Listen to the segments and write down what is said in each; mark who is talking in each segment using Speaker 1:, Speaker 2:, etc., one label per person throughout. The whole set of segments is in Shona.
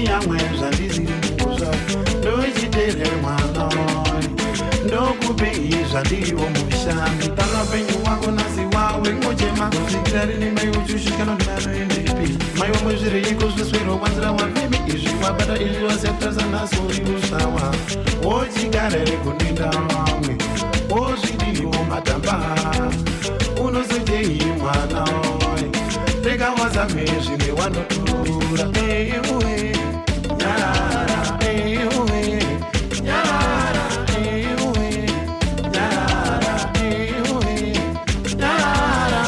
Speaker 1: Ndozviyamwe zvandisiri musha ndochitere mwana ndokupei zvandiriwo musha mitanga penyu wako nasi wawe ngochema kusvikira rini mai uchushushikana ndinanoendepi mai wamwe zvireiko zviswero wanzira wavhimi izvi wabata izvi wasetasa nhasi uri usawa wochigarere kuninda vamwe wozvidiwo matamba unozodei mwana oye rega wazame zvimwe wanotura ewe nyarara ewe nyarara ewe nyarara ewe nyarara.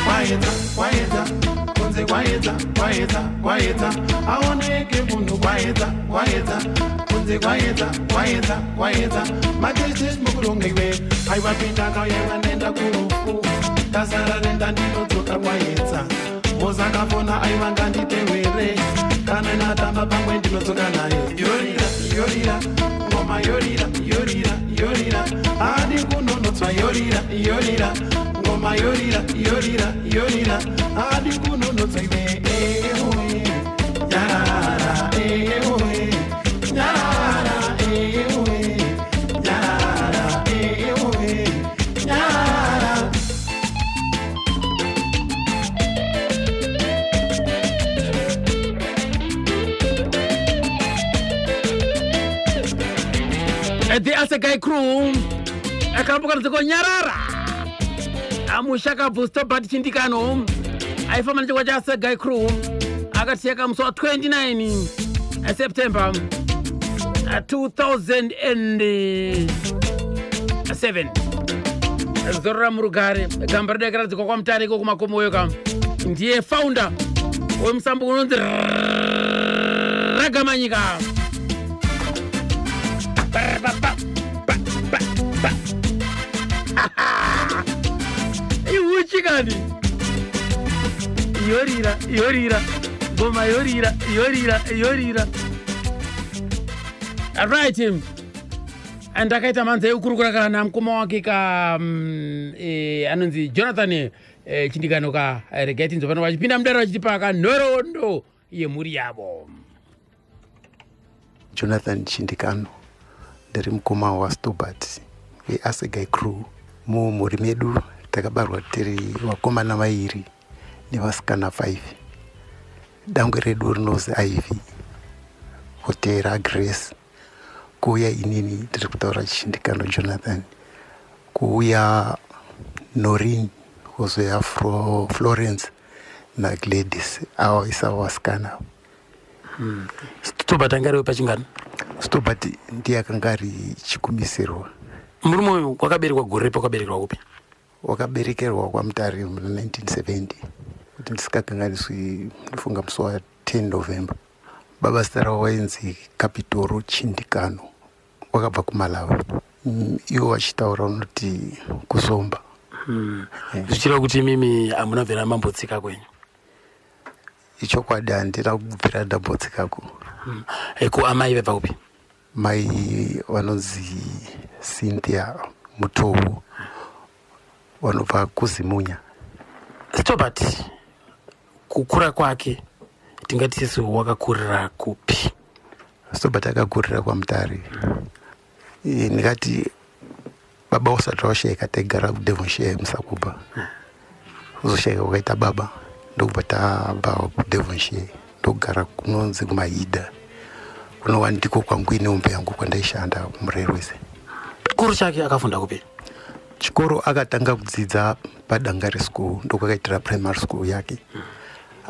Speaker 1: Kwaedza, kwaedza, kunze kwaedza, kwaedza, kwaedza, aoneke munhu. Kwaedza, kwaedza, kunze kwaedza, kwaedza, kwaedza. Matestes mukuronga iwe aiwapinda kauya ndaenda kurufu tasara renda ndinodzoka kwaedza mozakafona aiwa nganditewere kana natamba pamwe ndinodzoka naye. Yorira, yorira ngoma, yorira, yorira, yorira, adi kunonotswa. Yorira, yorira ngoma, yorira, yorira, yorira, adi kunonotswa iwe. Ewe nyarara, ewe nyarara, ewe nyarara, ewe nyarara.
Speaker 2: The Assegai Crew akambokanzeko nyarara amushakabvu Stobart Chindikano aifamba nechikwa chaAssegai Crew akatiyeka musi wa29 September 2007. Zorora murugare gamba redu yakaradzikwa kwaMutare iko kumakomoyo ka. Ndiye founder wemusambo unonzi Ragamanyika. Pa, pa, pa, pa, pa. Ihuchi kani yorira, yorira ngoma, yorira, yorira, yorira. Right, ndakaita mhanza yekukurukura kana mukoma wake ka anonzi Jonathan Chindikano ka. Regai tinzwe pano vachipinda mudaro vachitipa kanhoroondo yemhuri yavo.
Speaker 3: Jonathan Chindikano, ndiri mukoma waStobart veAssegai Crew. Mumhuri medu takabarwa tiri vakomana vairi nevasikana 5. Dangwe redu rinozi Ivy, kotera Grace, kuuya inini ndiri kutaura Chindikano Jonathan, kuuya Norin, kwozoya Florence naGladys. Ava isava vasikana.
Speaker 2: Stobart anga ariwe pachingani?
Speaker 3: Stobart ndiye akanga ari chikumisirwa.
Speaker 2: Murume uyu wakaberekwa gore ripi? Wakaberekerwa kupi?
Speaker 3: Wakaberekerwa kwaMutare muna 1970, kuti ndisikakanganiswi ndofunga musi wa10 November. Baba zita ravo wainzi Kapitoro Chindikano, wakabva kuMalawi. Iwo vachitaura unoti kuzomba.
Speaker 2: Zvichireva kuti imimi hamuna bvira mambotsika kwenyu?
Speaker 3: Ichokwadi, handina kubvira ndambotsikako.
Speaker 2: Ko amai vebva kupi?
Speaker 3: Mai vanonzi Cynthia Mutowo, vanobva kuZimunya.
Speaker 2: Stobart kukura kwake tingati sesu wakakurira kupi?
Speaker 3: Stobert akakurira kwaMutare. Ndingati baba usati washaika taigara kuDevonshire muSakubva. Kuzoshayika kwakaita baba ndokubva tabva kuDevonshire ndokugara kunonzi kuMahidha kunova ndiko kwangu ine hombe yangu kwandaishanda murailways.
Speaker 2: Chikoro chake akafunda kupi?
Speaker 3: Chikoro akatanga kudzidza paDangare School, ndokwakaitira primary school yake.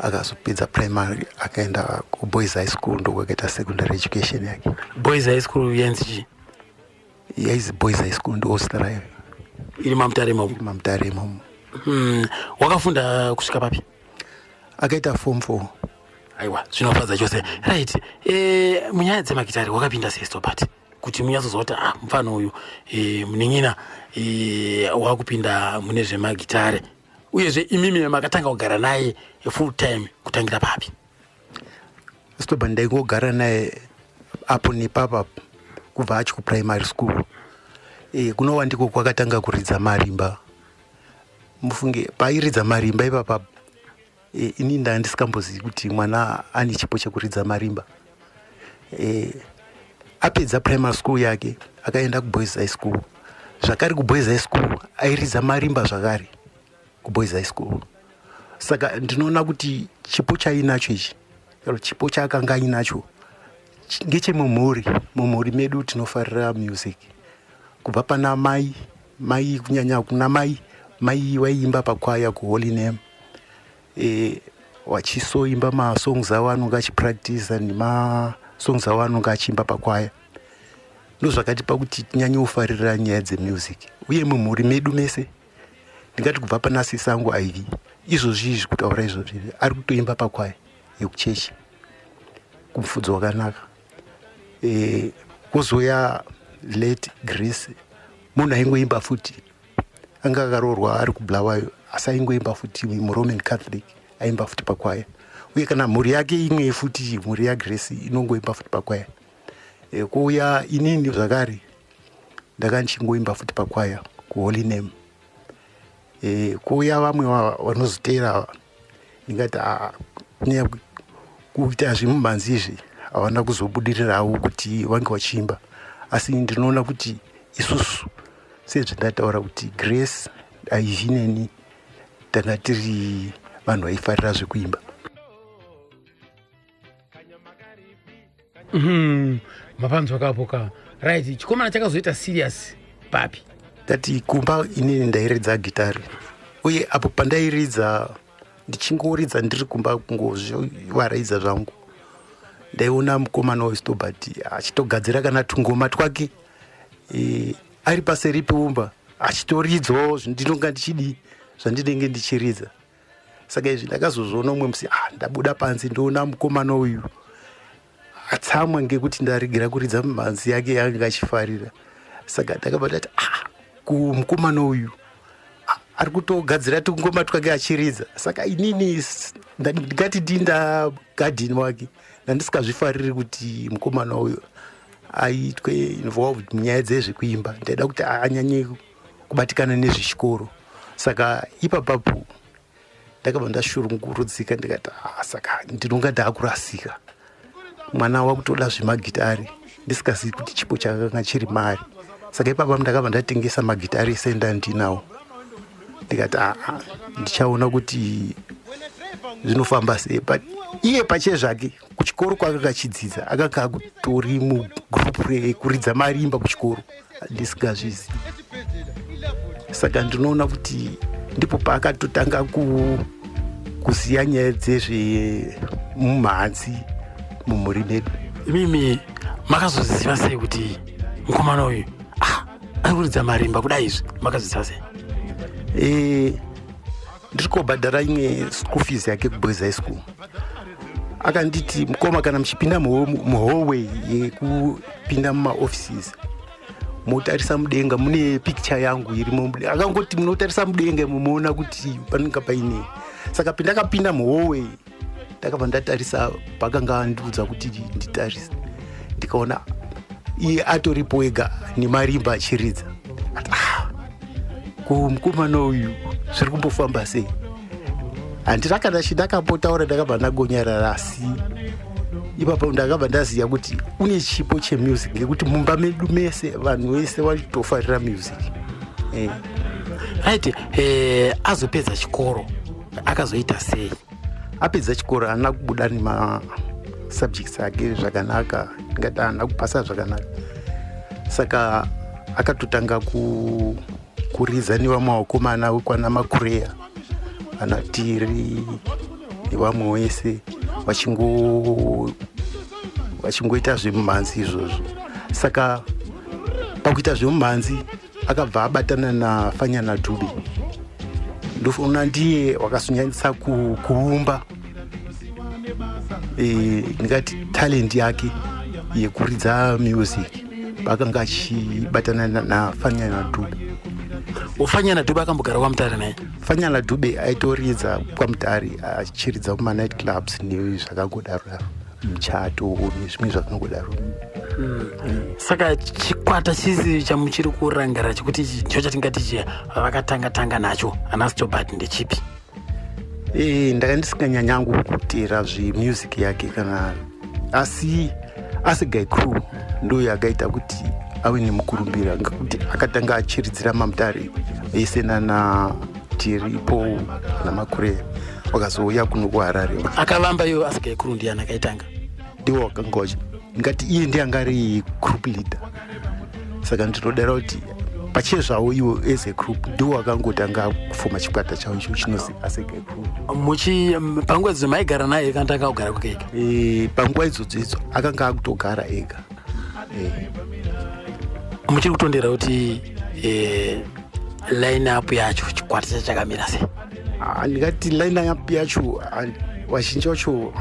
Speaker 3: Akazopedza primary akaenda kuBoys High School, ndokwakaita secondary education yake.
Speaker 2: Boys High School yainzi chii?
Speaker 3: Yaizi Boys High School, ndo zita rayo.
Speaker 2: Iri maMutare imomo?
Speaker 3: Iri maMutare imomo.
Speaker 2: Wakafunda kusvika papi?
Speaker 3: Akaita form 4.
Speaker 2: Aiwa, zvinofadza chose. Right, munyaya dzemagitare wakapinda sei, Stobart, kuti munyatsozwa kuti ah, mufana uyu, munin'ina, wakupinda mune zvemagitare? Uyezve imimi makatanga kugara naye full time kutangira papi?
Speaker 3: Stobart ndaingogara naye apo nepapa kubva achi kuprimary school, kunova ndiko kwakatanga kuridza marimba. Mufunge pairidza marimba ipapa, ini ndaa ndisingambozivi kuti mwana ane chipo chekuridza marimba. Apedza primary school yake akaenda kuBoys High School zvakare. KuBoys High School airidza marimba zvakare kuBoys High School. Saka ndinoona kuti chipo chainacho ichi, kana chipo chaakanga ainacho, ngechemumhuri. Mumhuri medu tinofarira music kubva pana mai, mai kunyanya kuna mai. Mai vaiimba pakwaya kuHoly Name, vachisoimba masongs avo anonge achipractisa nemasongs avo anonge achiimba pakwaya. Ndozvakatipa kuti tinyanye kufarira nyaya dzemusic. Uye mumhuri medu mese, ndingati kubva pana sisi angu Ivy, izvozvi izvi kutaura izvozvi izvi ari kutoimba pakwaya yekuchechi kuMufudzi Wakanaka. Kwozoya late Grace, munhu aingoimba futi, anga akaroorwa ari kuBulawayo, asi aingoimba futi muRoman Catholic, aimba futi pakwaya. Uye kana mhuri yake imwe futi, mhuri yaGrace, inongoimba futi pakwaya. Kuuya inini zvakare, ndanga ndichingoimba futi pakwaya kuHoly Name. Kuuya vamwe vanozoteera, ndingati kunyanya kuita zvemumhanzi izvi havana kuzobudirirawo kuti vange vachiimba. Asi ndinoona kuti isusu, sezvandataura kuti Grace, Ivy neni, tanga tiri vanhu vaifarira zvekuimba.
Speaker 2: Mapanzwa kapo ka. Right, chikomana chakazoita serious papi?
Speaker 3: Tati kumba inini ndairidza gitari, uye apo pandairidza, ndichingoridza ndiri kumba kungozvivaraidza zvangu, ndaiona mukomana weStobart achitogadzira kana tungoma twake, ari paseri peumba achitoridzawo zvindinonga ndichidi, zvandinenge ndichiridza. Saka izvi ndakazozviona umwe musi, ndabuda panze, ndoona mukomana uyu atsamwa ngekuti ndaregera kuridza mimhanzi yake yaanga achifarira. Saka ndakabva ndati, ah, kumukomana uyu, ah, ari kutogadzira tungoma twake achiridza. Saka inini ndingati ndinda gadhini wake, ndandisikazvifariri kuti mukomana uyu aitwe involved munyaya dzezvekuimba. Ndaida kuti anyanye kubatikana nezvechikoro. Saka ipapapo ndakabva ndashurungurudzika, ndikati, ah, saka ndinonga ndaakurasika, mwana wakutoda zvemagitari, ndisikazivi kuti chipo chakanga chiri mari. Saka ipapa ndakabva ndatengesa magitari ese ndandinawo, ndikati, aa, ndichaona kuti zvinofamba sei. But iye pachezvake kuchikoro kwakanga achidzidza akanga akutori mugroup rekuridza marimba kuchikoro, ndisingazvizivi. Saka ndinoona kuti ndipo paakatotanga kuziya nyaya dzezvemumhanzi mumhuri medu.
Speaker 2: Imimi makazoziva sei kuti mukomana uyu, ah, ari kuridza marimba kudai izvi? Makazviziva sei?
Speaker 3: Ndiri kobhadhara imwe school fees yake kuBoys High School, akanditi, mukoma, kana muchipinda muhallway yekupinda mumaoffices, motarisa mudenga, mune picture yangu irimo mudenga. Akangoti munotarisa mudenga mumoona kuti panenge paine. Saka pandakapinda muhallway, ndakabva ndatarisa pakanga andiudza kuti nditarise, ndikaona iye atoripo ega nemarimba achiridza. Ati, ah, kumukomana uyu zviri kumbofamba sei? Handina kana chindakambotaura, ndakabva ndangonyarara. Asi Ipapo ndakabva ndaziva kuti une chipo chemusic, ngekuti mumba medu mese vanhu vese vaitofarira music.
Speaker 2: Right, azopedza chikoro akazoita sei?
Speaker 3: Apedza chikoro haana kubuda nemasubjects ake zvakanaka, ndingati haana kupasa zvakanaka. Saka akatotanga kuridza nevamwe vakomana vekwana Makureya, ana Tiri nevamwe vese, vachingoita zvemumhanzi izvozvo. Saka pakuita zvemumhanzi akabva abatana naFanyana Dube. Ndofunga ndiye wakazonyanyisa kuumba ndingati talent yake yekuridza music, paakanga achibatana naFanyana Dube.
Speaker 2: UFanyana Dube akambogara kwaMutare naye?
Speaker 3: Fanyana Dube aitoridza kwaMutare, achiridza kumanight clubs nezvakangodaro daro, muchato nezvimwe zvakangodaro.
Speaker 2: Saka chikwata chisi chamuchiri kurangarira chekuti ichi ndicho chatingati chi vakatanga tanga nacho ana Stobart ndechipi?
Speaker 3: Ndanga ndisinganyanyangu kuteera zvemusic yake kana, asi Assegai Crew ndo yakaita kuti ave nemukurumbira, ngekuti akatanga achiridzira maMutare ese nana Tiripo naMakureya, wakazouya kuno kuHarare.
Speaker 2: Akavamba iyo Assegai Crew ndiani akaitanga?
Speaker 3: Ndiwo wakanga ngati iye ndiye anga ari group leader. Saka ndinodara kuti pachezvavo iwo as a group ndiwo wakangotanga kufoma chikwata chavo icho chinozi Assegai Crew.
Speaker 2: Muchi panguva idzodzo maigara naye kana tanga kugara kwake ega?
Speaker 3: Panguva idzodzo idzo akanga akutogara ega.
Speaker 2: Muchiri kutondera kuti line up yacho, chikwata chacho chakamira sei?
Speaker 3: Ah, ndingati line up yacho, vazhinji vacho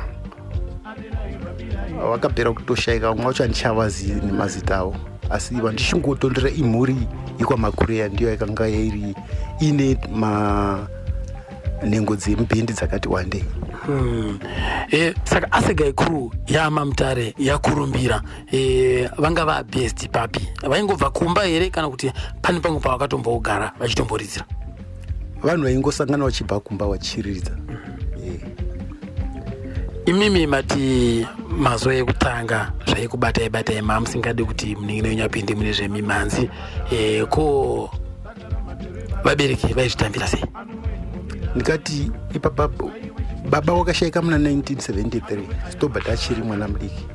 Speaker 3: vakapera kutoshayika, vamwe vacho handichavazivi nemazita avo, asi vandichingotondera imhuri yekwaMakureya, ndiyo yakanga iri ine manhengo dzemubhendi dzakati wandei.
Speaker 2: Saka Assegai Crew yamaMutare yakurumbira, vanga vabest papi? Vaingobva kumba here kana kuti pane pamwe pavakatombogara vachitomboridzira?
Speaker 3: Vanhu vaingosangana vachibva kumba vachiridza.
Speaker 2: Imimi mati mazuva ekutanga zvaikubatai batai, mamusingadi kuti munin'ina wenyu apinde mune zvemimhanzi, ko vabereki vaizvitambira sei?
Speaker 3: Ndikati ipapa baba wakashayika muna 1973, Stobart achiri mwana mudiki.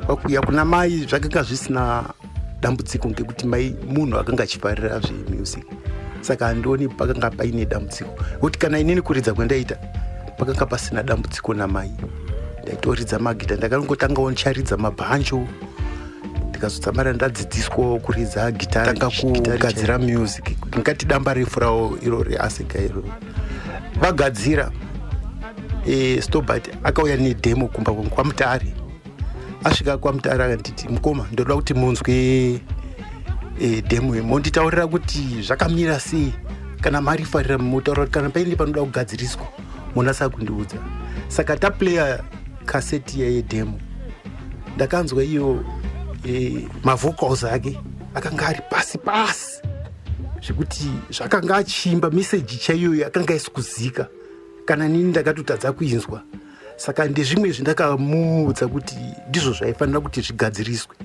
Speaker 3: Pakuya kuna mai zvakanga zvisina dambudziko, ngekuti mai munhu akanga achifarira zvemusic, saka handioni pakanga paine dambudziko, nekuti kana inini kuridza kwandaita pakanga pasina dambudziko namai. Ndaitoridza magita, ndakangotangawo ndicharidza mabhanjo, ndikazodzamara ndadzidziswawo kuridza gitari, tanga kugadzira music. Ndingati damba refu rawo iro reAssegai iro vagadzira, Stobart akauya nedemo kumba kwangu kwaMutare. Asvika kwaMutare akanditi, "Mukoma, ndoda kuti munzwe demo iyi, monditaurira kuti zvakamira sei. Kana marifarira mutaura kuti kana paine panoda kugadziriswa munasa kundiudza." Saka taplaya kaseti yedemo, ndakanzwa iyo mavocals ake akanga ari pasi pasi, zvekuti zvakanga achiimba meseji chaiyoyo akanga isi kuzika, kana nini ndakatotadza kuinzwa. Saka ndezvimwe zvindakamuudza kuti ndizvo zvaifanira kuti zvigadziriswe,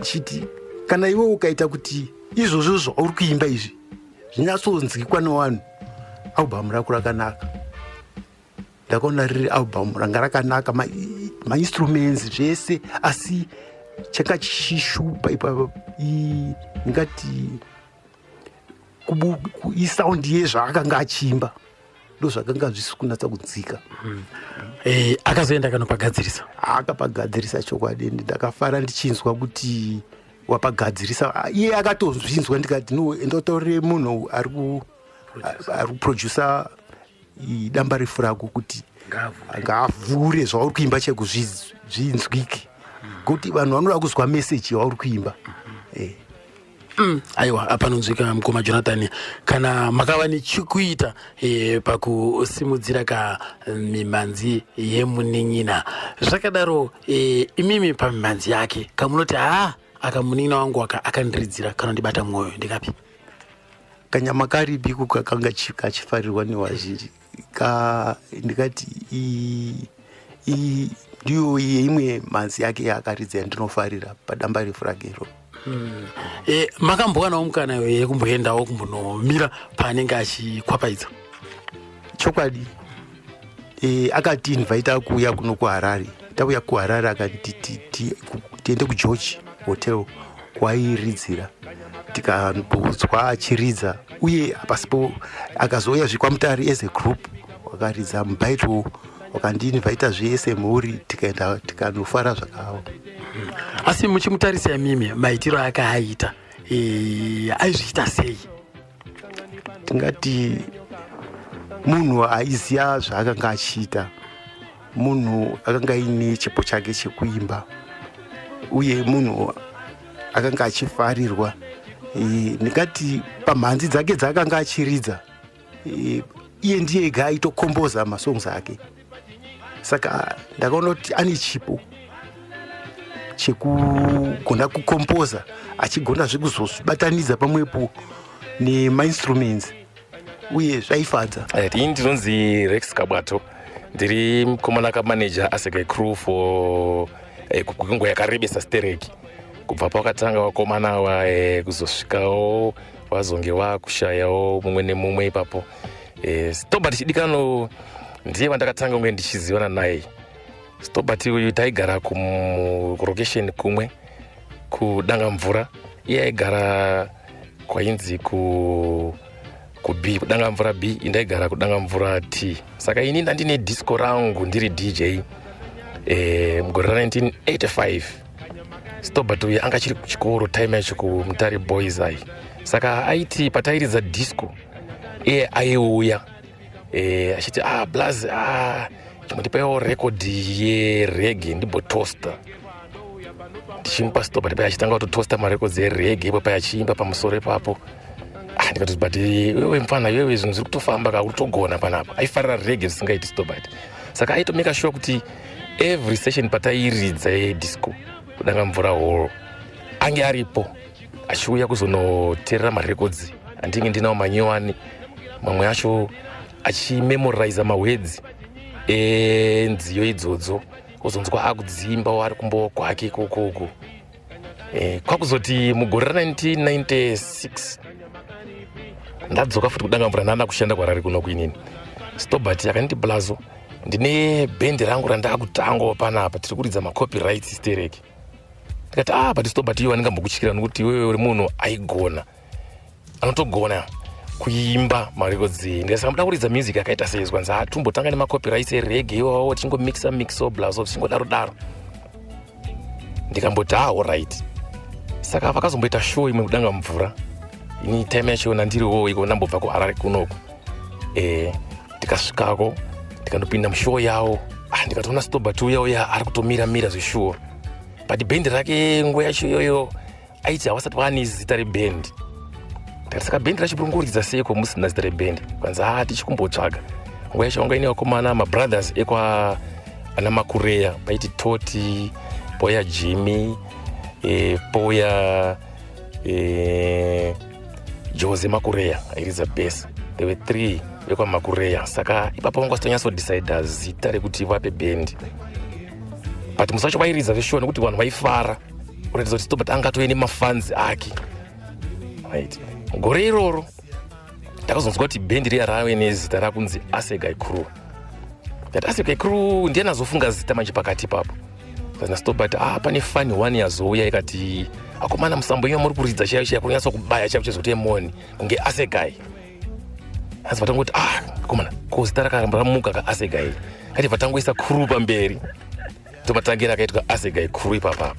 Speaker 3: chiti kana iwe ukaita kuti izvozvo zvauri kuimba izvi zvinyatsonzwikwa nevanhu, album rako rakanaka. Ndakaona riri album ranga rakanaka, mainstruments zvese, asi changa chichishupa ipapo ndingati isound yezvaakanga achiimba ndo zvakanga zvisi kunatsa kunzika.
Speaker 2: Akazoenda akanopagadzirisa?
Speaker 3: Akapagadzirisa chokwadi. Ndakafara ndichinzwa kuti wapagadzirisa. Ah, iye akatozvinzwa. Ndikati, "No, endotaurire munhu ari kuproducer damba refu rako kuti ngaavhure zvauri kuimba chaiko zvinzwike, kuti vanhu vanoda kuzwa meseji yauri kuimba."
Speaker 2: Aiwa, panonzwika mukoma Jonathan, kana makava nechikuita pakusimudzira ka mimhanzi yemunin'ina. Zvakadaro, imimi pamimhanzi yake kamunoti, "Ha, aka munin'ina wangu aka akandiridzira kanondibata mwoyo," ndikapi?
Speaker 3: Kanyama karipi kakanga kachifarirwa nevazhinji ka, ndikati Ndiyo yeimwe mhanzi yake yaakaridza yandinofarira padambarefu rake iro.
Speaker 2: Makambowanawo mukana yekumboendawo kumbonomira paanenge achikwapaidza?
Speaker 3: Chokwadi, akatiinvita kuuya kuno kuHarare. Tauya kuHarare, akati tiende kuGeorge Hotel kwairidzira, tikambonzwa achiridza. Uye hapasipo, akazouya zvekwamutare as a group, wakaridza mubaito, wakandiinvita zvese mhuri, tikaenda tikanofara zvakavo.
Speaker 2: Asi muchimutarisa imimi, maitiro ake aita, aizviita sei?
Speaker 3: Tingati munhu aiziva zvaakanga achiita, munhu akanga aine chipo chake chekuimba, uye munhu akanga achifarirwa. Ndingati pamhanzi dzake dzaakanga achiridza, iye ndiye ega aitokomboza masongs ake. Saka ndakaona kuti ane chipo chekugona kukompoza, achigonazve kuzozvibatanidza pamwepo nemainstruments, uye zvaifadza.
Speaker 4: Right, ini ndinonzi Rex Kabwato, ndiri mukomana kamanager Assegai Crew for kwenguva yakarebesa stereki, kubva pakatanga vakomana ava kuzosvikawo vazonge vakushayawo mumwe nemumwe ipapo. Stobart Chidikano ndiye vandakatanga kunge ndichizivana naye. Stobart uyu taigara kurokesheni kumwe kudanga mvura. Iye aigara kwainzi ku B, kudanga mvura B, indaigara kudanga mvura T. Saka ini ndandine disco rangu, ndiri DJ. Mugore ra1985 Stobart uyu anga achiri kuchikoro time yacho kuMutare Boys ai. Saka aiti patairidza disco, iye aiuya achiti, "Ah, blaz, ah, chimbondipaiwo rekodhi yereggae ndimbotosta." Ndichimupa Stobart paya, achitanga kutotosta marekodzi ereggae ipo paya, achiimba pamusoro ipapo. Ah, ndikati, "But iwewe mufana, iwewe zvinhu zviri kutofamba ka, uri kutogona panapa." Aifarira reggae zvisingaiti Stobart. Saka aitomeka sure kuti every session patairidza yedisco kudanga mvura hall, ange aripo achiuya kuzonoteerera marekodzi andinge ndinawo manyowani, mamwe acho achimemoriza mawords enziyo idzodzo, ozonzwa akudzimba ari kumbowa kwake ikokoko. Kwakuzoti mugore ra1996 ndadzoka futi kudanga mvura, ndanda kushanda kwarari kuno kuinini, Stobart akanditi, "Blazo, ndine bhendi rangu randakutangawo panapa, tiri kuridza macopyrights stereki." Ndikati, "Ah, but Stobart, iwe andingambokutyira nokuti iwewe uri munhu aigona, anotogona kuimba marekodzi." Ndikati, "Saka muda kuridza music yakaita sei?" Zvanzi, "Hatumbotanga nemacopyrights ereggae iwawo, tichingomixa mixo, blazo, tichingodaro daro." Ndikamboti, "Ah, alright." Saka vakazomboita show imwe kudanga mvura. Ini time yacho ndiriwo iko, ndambobva kuHarare kunoku. Tikasvikako, tikandopinda mushow yavo. Ah, ndikatoona Stobart uya uya ari kutomira mira zveshuwa, but bhendi rake nguva yacho iyoyo aiti havasati vaane zita rebhendi. Ndikati, "Saka bhendi racho muringoridza seiko musina zita rebhendi?" Kwanzi, "Ha, tichikumbotsvaga." Nguva yacho vanga ine vakomana, mabrothers ekwa ana Makureya, paiti Toti, poya Jimmy, poya Jose Makureya airidza bass. There were three vekwamakureya. Saka ipapo vanga vasitonyatsodecidha zita rekuti vape bhendi, but musi wacho vairidza veshuwa nekuti vanhu vaifara, kuratidza kuti Stobart angatove nemafans ake. Right, gore iroro ndakazonzwa kuti bhendi riya rave nezita rakunzi Assegai Crew. That Assegai Crew, ndiye nazofunga zita manje pakati ipapo naStobart. Ah, pane fan one yazouya ikati, "Akomana, musambo inyo muri kuridza chaiyo chaiyo kunyatsa kubaya chaivo chezoti emoni kunge Assegai." Asi vatangoti, "Ah, akomana, ko zita rakaramba ramuka kaAssegai kati vatangoisa crew pamberi." Tomatangira akaitwa Assegai Crew ipapapa.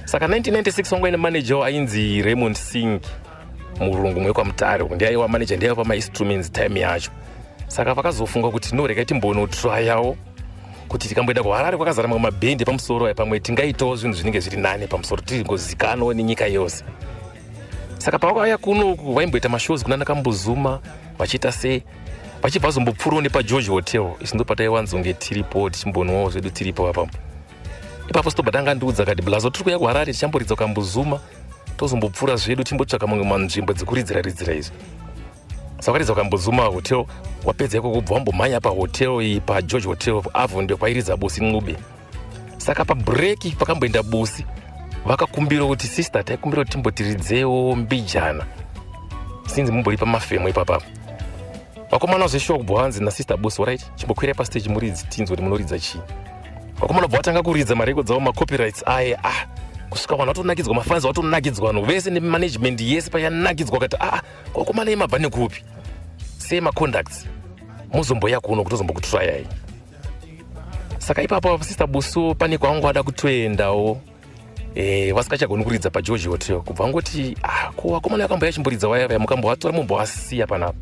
Speaker 4: Saka 1996 wanga ine manager ainzi Raymond Singh, murungu mwekwamutare, ndiye aiwa manager, ndiye aiwa pamainstruments time yacho. Saka vakazofunga kuti, "No, regai timbonotryawo kuti tikamboenda kuHarare kwakazara mamwe mabhendi pamusoro aya, pamwe tingaitawo zvinhu zvinenge zviri nane pamusoro, tiringozikanwawo nenyika yose." Saka pavakauya kunoku, vaimboita mashows kuna Nakambuzuma, vachiita sei, vachibva vazombopfuurawo nepaGeorge Hotel. Isi ndo pataiwanzonge tiripo, tichimbonwawo zvedu tiripo apapo. Ipapo Stobart angandiudza akati, "Blazo, tiri kuuya kuHarare, tichamboridza kukambuzuma, tozombopfuura zvedu timbotsvaka mamwe manzvimbo dzekuridzira ridzira izvi." Saka wakaridza kukambuzuma Hotel, wapedza ikoko kubva wambomhanya pahotel iyi, paGeorge Hotel avo, ndio kwairidza Busi Ncube. Saka pabreak pakamboenda Busi, vakakumbira kuti, "Sister, taikumbira kuti timbotiridzewo mbijana sinzi mumbori pamafemo ipapapo." Vakomana zveshuwa kubva vanzi naSister Busi, "Right, chimbokwirai pastage muridzi, tinzwe kuti munoridza chii." Vakomana bva vatanga kuridza marekodzi avo, macopyrights aye. Ah, kusvika vanhu vatonakidzwa, mafans vatonakidzwa, vanhu vese nemanagement yese payanakidzwa, kati, "Ah, vakomana imabva nekupi? Sei macontacts muzomboya kuno kutozombokutrayai?" Saka ipapo Sister Busu pane kwavangu vada kutoendawo, vasikachagoni kuridza paGeorge Hotel, kubva ngoti, "Ah, ko vakomana vakamboya chimboridza vaya vaya, mukambovatora mumbovasiya panapa,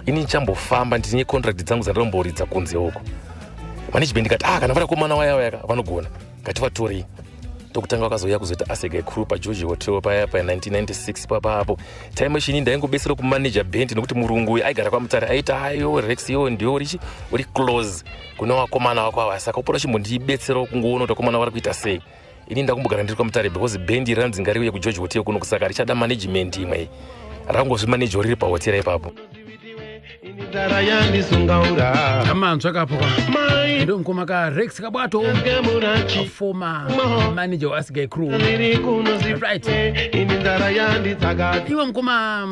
Speaker 4: ini ndichambofamba, ndine contract dzangu dzandinomboridza kunze uko." Management ikati, "Ah, kana vari vakomana vaya vaya vanogona, ngativatorei." Ndokutanga vakazouya kuzoita Assegai Crew paGeorge Hotel paya pa 1996 papapo. Time machine ndaingobetsera kumanager band, nekuti murungu uyu aigara kwaMutare, aiti, "Ayo Rex, iwo ndiwo urichi uri close kune vakomana vako ava, saka upota chimbondibetserawo kungoona kuti vakomana vari kuita sei. Ini ndakumbogara ndiri kwaMutare because bhendi ranzi ngariuye kuGeorge Hotel kuno, saka richada management imwe." Rakangozvimanejawo riri pahotera ipapo.
Speaker 1: Inzara yandisungaura.
Speaker 2: Amanzwa kapo ka.
Speaker 1: Mai.
Speaker 2: Ndo mukoma ka Rex Kabwato,
Speaker 1: Ngemurachi.
Speaker 2: Former manager waAssegai Crew.
Speaker 1: Ndiri kuno.
Speaker 2: Right.
Speaker 1: Ini nzara yanditsakata.
Speaker 2: Iwe mukoma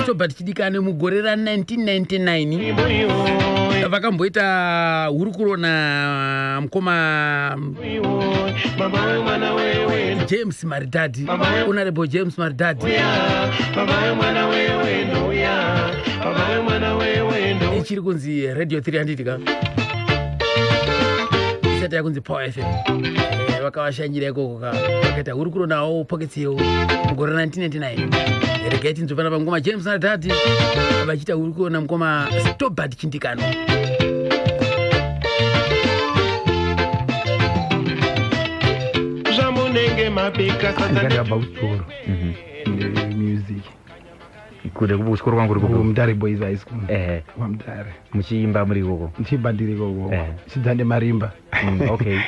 Speaker 2: Stobart Chidikane, mugore ra1999 vakamboita hurukuro na mukoma
Speaker 1: Mama wemwana wewe.
Speaker 2: James Maridadi, Honorable James Maridadi.
Speaker 1: Baba wemwana wewe ndouya, baba wemwana wewe ndo.
Speaker 2: Ichiri kunzi Radio 300 ka, isati yakunzi Power FM. Vakavashanyira ikoko ka, vakaita hurukuro nawo Pockets Hill mugore ra1999. Regai tinzwe pana pamukoma James Maridadi vachiita hurukuro namukoma Stobart Chindikano.
Speaker 1: Zvamunenge mabika sadza.
Speaker 5: Ndakabva kuchikoro music.
Speaker 6: Kure kuchikoro kwangu uri koko?
Speaker 5: KuMutare Boys High School. KwaMutare.
Speaker 6: Muchiimba muri ikoko?
Speaker 5: Ndichibva ndiri ikoko, chidza nemarimba.
Speaker 6: Okay.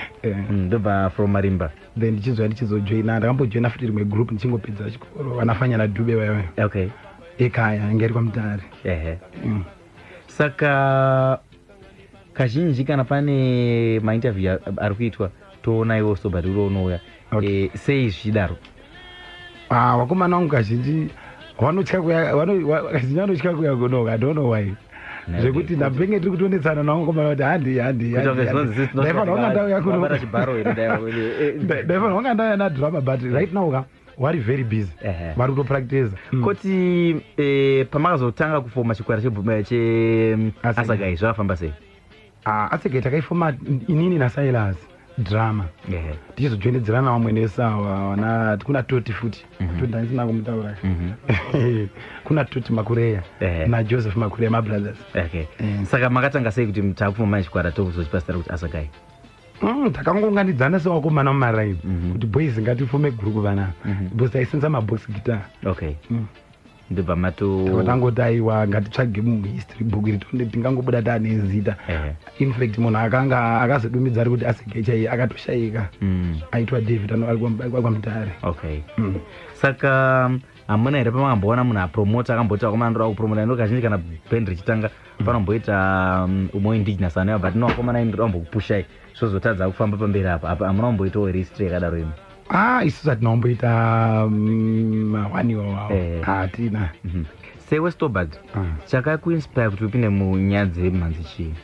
Speaker 6: Ndobva from marimba.
Speaker 5: Then ndichizouya ndichizojoina, ndakambojoina futi rimwe group ndichingopedza chikoro, vanafanyana Dube vaiva. Ekaya inge iri kwaMutare.
Speaker 6: Saka kazhinji kana pane mainterview ari kuitwa, toona iwo Stobart uri unouya. Sei zvichidaro?
Speaker 5: Ah, vakomana vangu kazhinji vanotya kuya, kazhinji vanotya kuya kunoka. I don't know why, zvekuti ndapenge tiri kutonetsana navo vakomana kuti handi handi.
Speaker 6: Kuita kunge zvinonzi sisi
Speaker 5: Ndaifanira kunga ndauya kuno.
Speaker 6: Wabata chibharo here
Speaker 5: Ndaifanira kunga ndauya nadrama, but right now ka vari very busy, vari kutopractice.
Speaker 6: Koti pamakazotanga kufoma chikwata cheAssegai zvakafamba sei?
Speaker 5: Ah, Assegai takaifoma inini naSilas drama, tichizojoinedzerana vamwe nesawa vana kuna Toti futi. Toti ndandisina kumutaura. Kuna Toti Makureya naJoseph Makureya, mabrothers.
Speaker 6: Okay, saka makatanga sei kuti takufoma chikwata, tokuzochipa zita rekuti Assegai?
Speaker 5: Takangounganidzana sevakomana mumaraini kuti, "Boys, ngatifome group vanaa," because taisenza mabox guitar.
Speaker 6: Okay, ndobva mato
Speaker 5: Tangoti, "Aiwa, ngatitsvage muhistory book iri tione tingangobuda taane zita." In fact munhu akanga akazodumidza ari kuti Assegai chaiye akatoshayika, aitwa David, ari kwaMutare.
Speaker 6: Okay, saka hamuna here pamakamboona munhu apromota, akamboti, "Vakomana, ndoda kupromota"? Ndo kazhinji kana band richitanga panomboita umwe indigenous anouya, but no, "Vakomana, ini ndoda kumbokupushai," zvozotadza kufamba pamberi apa. Apa hamuna kumboitawo here history yakadaro imi?
Speaker 5: Ah, isusu hatina kumboita mawaniwa wawo, hatina.
Speaker 6: Sewe Stobart, chakakuinspire kuti upinde munyaya dzemhanzi chii?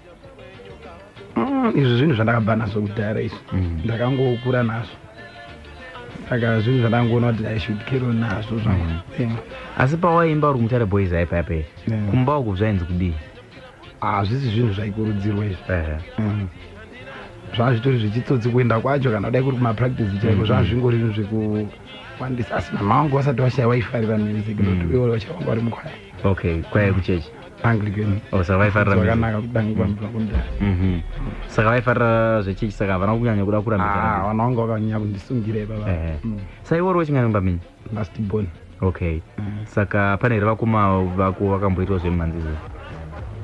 Speaker 5: Izvi zvinhu zvandakabva nazvo kudhara izvi, ndakangokura nazvo, saka zvinhu zvandangoona kuti I should carry on nazvo zvangu. Yeah.
Speaker 6: Asi pawaimba uri kuMutare Boys aipa apa, kumba uku zvainzi kudii?
Speaker 5: Hazvisi zvinhu zvaikurudzirwa izvi. Zvava zvitori zvechitsotsi kuenda kwacho, kana kudai kuri kumapractice chaiko, zvava zvingori zvinhu zvekuwandisa. Asi mama vangu vasati vashaya vaifarira music, nokuti ivo vachawanga vari mukwaya.
Speaker 6: Okay, kwaya kuchechi?
Speaker 5: Anglican.
Speaker 6: Oh, saka vaifarira music.
Speaker 5: Zvakanaka kudanga kwamudhara.
Speaker 6: Saka vaifarira zvechechi, saka havana kunyanya kuda kurambidza?
Speaker 5: Ah, vana vangu vakanyanya kundisungira ipapa.
Speaker 6: Saka iwe uri wechingani mumba menyu?
Speaker 5: Last born.
Speaker 6: Okay, saka pane here vakoma vako vakamboitawo zvemumhanzi izvo?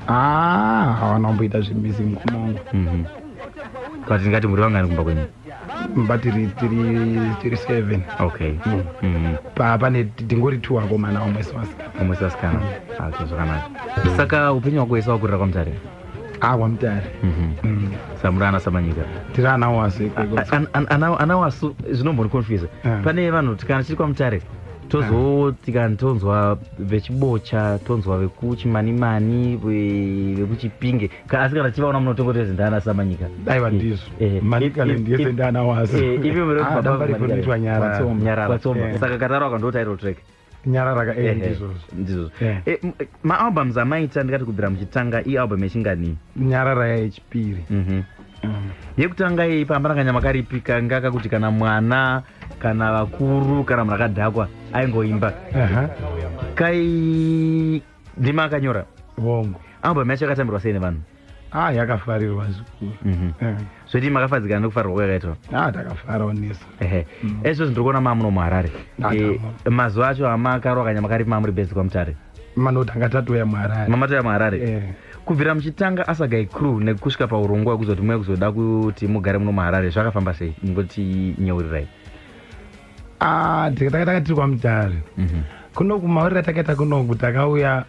Speaker 5: Ah, havana kumboita zvemusic mukoma wangu.
Speaker 6: But ndingati muri vangani kumba kwenyu?
Speaker 5: Mba tiri seven.
Speaker 6: Okay.
Speaker 5: Pane tingori two vakomana, vamwe sevasikana.
Speaker 6: Vamwe sevasikana. Okay, zvakanaka. Saka upenyu hwako hwese wakurira kwaMutare?
Speaker 5: Akwamutare.
Speaker 6: Samuri ana Samanyika.
Speaker 5: Tiri ana Wasu ikoko.
Speaker 6: Ana Wasu zvinomboniconfuse. Pane vanhu kana tiri kwaMutare tozoti kana tonzwa vechiBocha, tonzwa vekuChimanimani, vekuChipinge. Asi kana tivaona munotongotezi ndaana Samanyika.
Speaker 5: Aiwa, ndizvo. Manicaland yese ndaana Wasu.
Speaker 6: Imi muri
Speaker 5: Ah, dambariko rinoitwa Nyarara.
Speaker 6: Nyarara.
Speaker 5: Eh.
Speaker 6: Saka Kataro aka ndo title track.
Speaker 5: Nyarara ka,
Speaker 6: Ehe,
Speaker 5: ndizvozvo.
Speaker 6: Ndizvozvo.
Speaker 5: Eh.
Speaker 6: Maalbums amaita, ndingati kubvira muchitanga, ialbum yechingani?
Speaker 5: Nyarara yechipiri.
Speaker 6: Yekutanga iyi, pamba rakanyama karipi kanga kakuti kana mwana, kana vakuru, kana munhu akadhakwa aingoimba. Kai ndima akanyora?
Speaker 5: Hongu.
Speaker 6: Album yacho yakatambirwa sei nevanhu?
Speaker 5: Ah, yakafarirwa zvikuru.
Speaker 6: Zvoti makafadzikana nekufarirwa kwayakaitwa?
Speaker 5: Ah, takafarawo nesu.
Speaker 6: Ehe, ezvozvo ndiri kuona mamuno muHarare.
Speaker 5: Ah,
Speaker 6: Mazuva acho amakarwa kanyama karipi mamuri bhezi kwaMutare?
Speaker 5: Manoti anga tatoya muHarare.
Speaker 6: Mamatoya muHarare.
Speaker 5: Eh.
Speaker 6: Kubvira muchitanga Asagai Crew nekusvika paurongwa hwekuzoti muye kuzoda kuti mugare muno muHarare, zvakafamba sei? Ngoti nyeurirai.
Speaker 5: Ah, taka tiri kwaMutare kunoku. Mauriro atakaita kunoku, takauya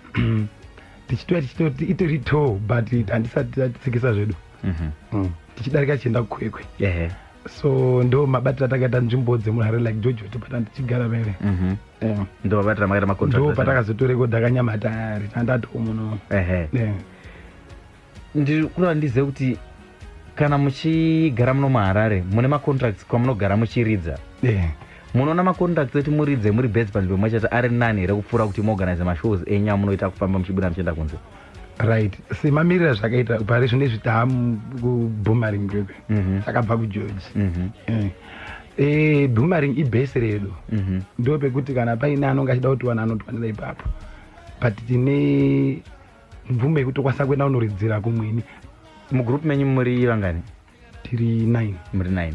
Speaker 5: tichitouya tichitoti itori tour, but handisati tatsikisa zvedu. Tichidarika tichienda kuKwekwe. So ndo mabatiro atakaita nzvimbo dzemuHarare, like George pata tichigara pere.
Speaker 6: Ndo mabatiro amakaita
Speaker 5: Ndo
Speaker 6: macontract?
Speaker 5: patakazotorekodha kanyamatare tandatowo muno.
Speaker 6: Ndiri kuda ndizive kuti kana muchigara muno muHarare mune macontracts kwamunogara muchiridza, munoona macontracts ekuti muridze muri beds panzvimbo imwe chete ari nani here kupfuura kuti muorganize mashows enyu amunoita kufamba muchibuda muchienda kunze?
Speaker 5: Right, semamiriro azvakaita pari zvinezvi, taakuBoomerang kwekwe. Takabva kuGeorge. Boomerang ibhesi redu, ndo pekuti kana paine anonge achida kutiwana anotiwanira ipapo, but tine mvumo yekuti tokwanisa kuenda kunoridzira kumweni.
Speaker 6: Mugroup menyu muri vangani?
Speaker 5: Tiri 9.
Speaker 6: Muri 9.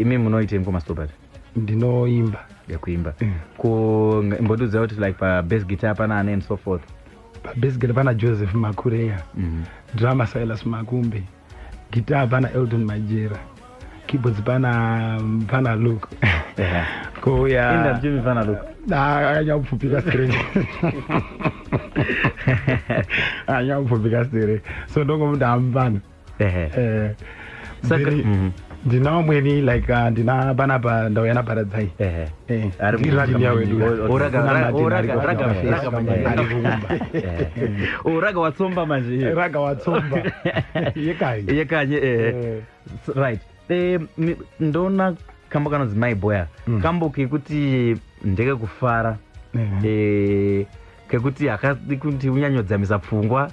Speaker 6: Imi munoitei, mukomastobert?
Speaker 5: Ndinoimba.
Speaker 6: Yekuimba. Ko mbondiudza kuti like pabass guitar pana ane and so forth?
Speaker 5: Pabass guitar pana Joseph Makureya, drummer Silas Makumbe, guitar pana Eldon Majera, keyboards pana Luke. Kouya
Speaker 6: Inda mchimi pana Luke.
Speaker 5: Akanyapfupika strange, akanyapfupika stere, so ndongomuti hamupana. Ndina vamweni like ndina panapa ndauya naParadzai. Ndiri wedu.
Speaker 6: Raga watsomba manje.
Speaker 5: Raga watsomba yekanyi.
Speaker 6: Yekanye, ehe. Right. Ndoona kambo kanonzi My Boya, kambo kekuti ndekekufara, kekuti hakadi kuti unyanyodzamisa pfungwa,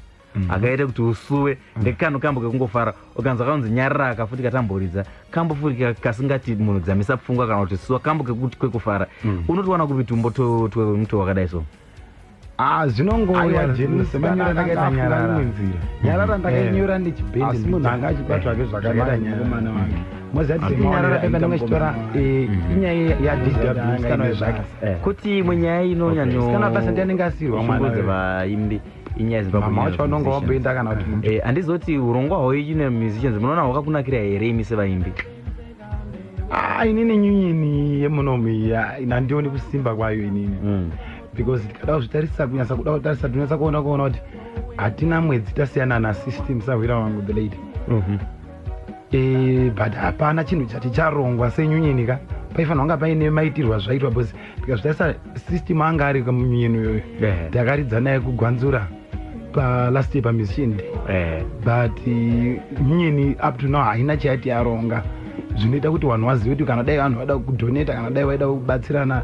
Speaker 6: hakaite kuti usuwe. Ndekano kambo kekungofara. Ukanzwa kanonzi Nyarara futi katamboridza, kambo futi kasingati munhu dzamisa pfungwa kana kuti suwa, kambo kekuti kwekufara. Unotowana kupi tumbo twemuto wakadai so?
Speaker 5: Ah, zvinongouya semanyora ndakaita Nyarara. Nyarara ndakainyora nechibhendi.
Speaker 3: Asi munhu anga achibatwa ke zvakanaka mukomana wake.
Speaker 5: Moziva kuti Nyarara pemba ndanga chitora inyaya yaDW musikana wezvake.
Speaker 6: Kuti imwe nyaya inonyanyo
Speaker 5: Musikana basa ndiye anenge asirwa mwana
Speaker 6: shungurudza
Speaker 5: wewe.
Speaker 6: vaimbi inyaya yeZimbabwe
Speaker 5: Mama
Speaker 6: Union
Speaker 5: wacho
Speaker 6: of
Speaker 5: vanonga
Speaker 6: Musicians.
Speaker 5: wamboenda kana kuti
Speaker 6: Handizoti urongwa hweunion musicians munoona hwakakunakira here imi sevaimbi?
Speaker 5: Ah, inini nyunyini yemunomu iyi, handioni kusimba kwayo inini, because tikada kuzvitarisa, kunyatsa kuda kutarisa, tinonyatsa kuona kuti hatina mwedzi tasiyana nasystem sahwira wangu the late. But hapana chinhu chati charongwa senyunyeni ka paifanira kunga paine maitirwa zvaitwa, because tikazvitarisa system anga ari munyunyeni uyoyo, takaridza naye kugwanzura palast year pamusician day, but nyunyeni up to now haina chayati yaronga zvinoita kuti vanhu vazive kuti kana dai vanhu vada kudonata, kana dai vaida kubatsirana,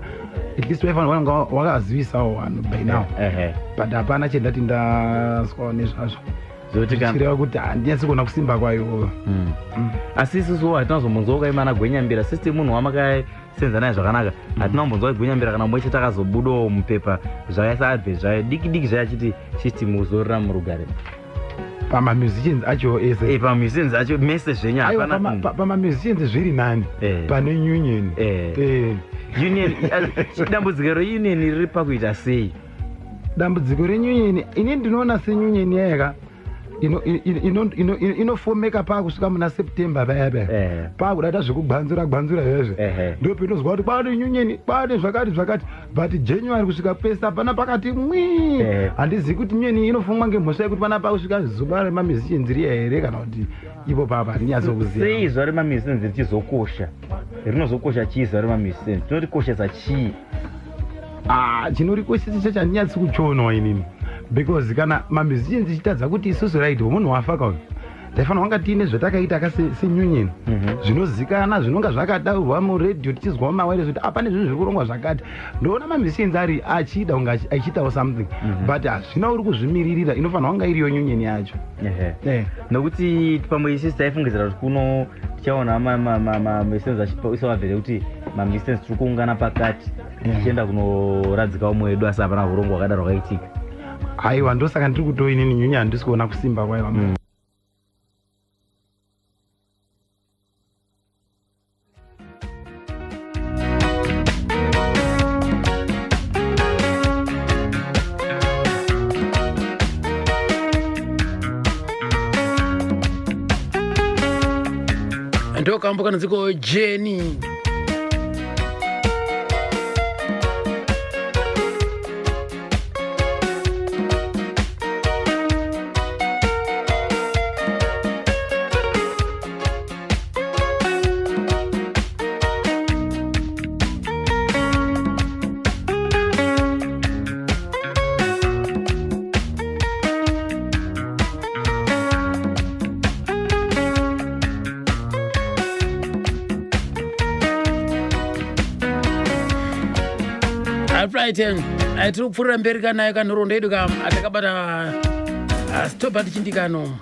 Speaker 5: at least vaifanira kunga wakazivisawo vanhu by now, but hapana chendati ndaswawo nezvazvo.
Speaker 6: Zvekuti
Speaker 5: Zvichireva kuti handinyatsi kuona kusimba kwayo.
Speaker 6: Asi isusuwo hatina kuzombonzwa ukaimana Gwenyambira system, munhu wamakasenza naye zvakanaka. Hatina kumbonzwa kuti Gwenyambira kana mumwe chete akazobudawo mupepa zvakaisa advert zvayo diki diki zvayo achiti system uzorora murugare.
Speaker 5: Pamamusicians acho ese?
Speaker 6: Pamusicians acho mese zvenyu.
Speaker 5: Aiwa,
Speaker 6: Hapana.
Speaker 5: pamamusicians zviri nani pane union.
Speaker 6: Union, dambudziko reunion riri pakuita sei?
Speaker 5: Dambudziko reunion, ini ndinoona seunion yayaka Inofomeka paakusvika muna September paya paya. Paakudaita zvekugwanzura gwanzura zvezve. Ndo pinozwa kuti kwaane nyunyeni, kwaane zvakati zvakati, but January kusvika pese hapana pakati mwi. Handizivi kuti nyunyeni inofomwa ngemhosva yekuti pana pakusvika zuva remamusicians riya here, kana kuti ipo papa handinyatsokuziva.
Speaker 6: Sei zuva remamusicians richizokosha? Rinozokosha chii zuva remamusicians? Tinotikoshesa chii?
Speaker 5: Ah, chinorikoshesa chacho handinyatsi kuchionawo inini, because kana mamusicians ichitadza kuti isusu, right, munhu wafa kauyu, taifanira kunga tiine zvatakaita ka senyunyeni zvinozikana, zvinonga zvakadaurwa muredhiyo, tichizwa mumawires kuti apa nezvinhu zviri kurongwa zvakati. Ndoona mamusicians ari achida kunge achiitawo something, but hazvina uri kuzvimiririra. Inofanira kunga iriyo nyunyeni yacho.
Speaker 6: Nokuti pamwe isusu taifungidzira kuti kuno tichaona mamusicians achiisa vhele kuti mamusicians tiri kuungana pakati, tichienda kunoradzika umwe wedu, asi hapana urongwa hwakadaro hwakaitika.
Speaker 5: Aiwa, ndosaka ndiri kuto inini nyunyi handisi kuona kusimba kwayo.
Speaker 2: Ndokambo kanonziko Jeni. Right, tiri kupfuurira mberi kanayo kanhoroondo yedu ka atakabata Stobart Chindikano.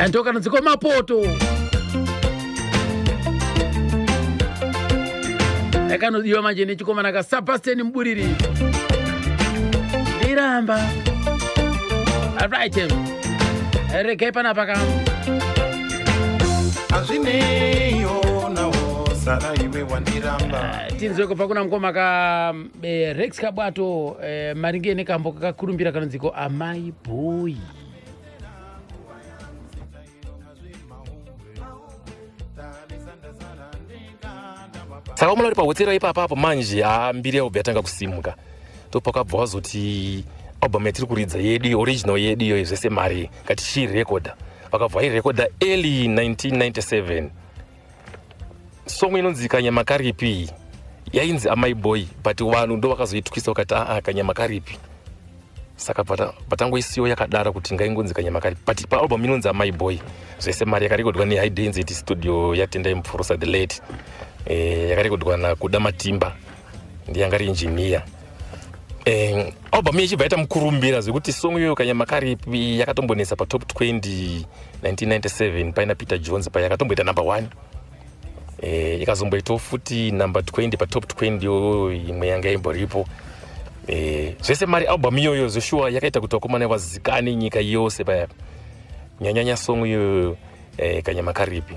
Speaker 2: Ndokanonziko Mapoto yakanodiwa manje nechikomana kaSabastian Muburiri, Ndiramba. Alright, regai panapa ka.
Speaker 1: Hazvineiyonawo sara iwe wandiramba.
Speaker 2: Tinzwe kubva kuna mukoma ka Rex Kabwato maringe nekambo kakakurumbira kanonziko Amai Boy.
Speaker 4: Saka umuna uri pahotera ipapapo manje, ha, mbiri yavo yatanga kusimuka. Topakabva wazoti album yatiri kuridza yedu, original yedu iyoyo, Zvese Mari, ngatichiirekodha. Vakabva vairekodha early 1997. Song inonzi Kanyama Karipi yainzi Amai Boy, but vanhu ndo vakazoitwisa vakati, aa, Kanyama Karipi. Saka patangoisiyo yakadaro kuti ngaingonzi Kanyama Karipi, but paalbum inonzi Amai Boy. Zvese Mari yakarekodwa neHigh Density Studio yaTendai Mupfurusa the late. Yakarekodwa naKuda Matimba, ndiye anga ari engineer. Album iyi ichibva yaita mukurumbira zvekuti song iyoyo Kanyama Karipi yakatombonetsa patop 20 1997 paina Peter Jones, pa yakatomboita number 1. Ikazomboitawo futi number 20 patop 20 iyoyo imwe yanga imboripo. Zvese Mari album iyoyo zveshuwa yakaita kuti vakomana vazikane nyika yose paya, nyanyanya song iyoyo Kanyama Karipi.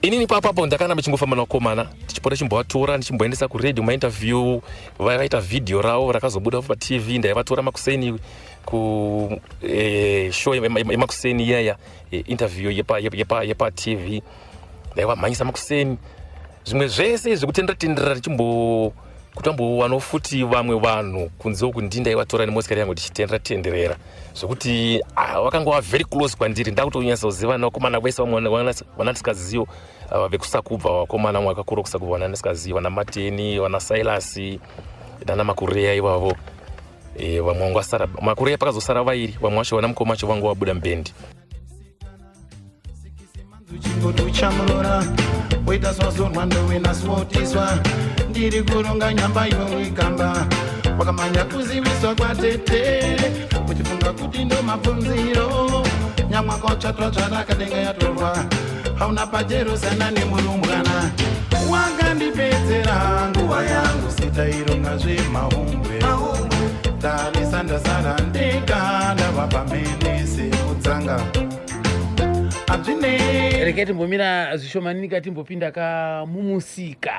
Speaker 4: Inini papapo ndakaramba ndichingofamba nakomana, tichipota chimbovatora ndichimboendesa kuredhiyo mainterview. Vakaita vhidhiyo ravo rakazobuda paTV. Ndaivatora makuseni ku show yemakuseni iyaya, interview yepaTV. Ndaivamhanyisa makuseni, zvimwe zvese zvekutendera tendera, tichimbo kuti vambowanawo futi vamwe vanhu kunze uku. Ndi ndaivatora nemotikari yangu tichitendera tenderera, zvekuti vakanga va very close kwandiri. Ndakutonyatsoziva nevakomana vese vamwe vana tisikazivo vekusakubva, vakomana vamwe vakakura kusakubva vana ndisikazivi, vana Mateni, vana Silas nana Makureya ivavo. Vamwe vangu vasara Makureya, pakazosara vairi, vamwe vacho vana mukoma vacho vangu vabuda mubhendi.
Speaker 1: Uchingotuchamurora woita swazorwa ndowe naswotiswa, ndiri kuronga nyamba iwe wikamba, wakamanya kuziviswa kwatete uchifunga kuti ndo mabvunziro. Nyamwa kwatsvatwa tsvarakadenga yatorwa, hauna pajerosana nemurumbwana. Wakandipedzera nguva yangu, sitaironga zvemahumbwe. Tarisa, ndasara ndega, ndava pamene semutsanga, hazvinei.
Speaker 2: Regai timbomira zvishomanini, timbopinda ka mumusika.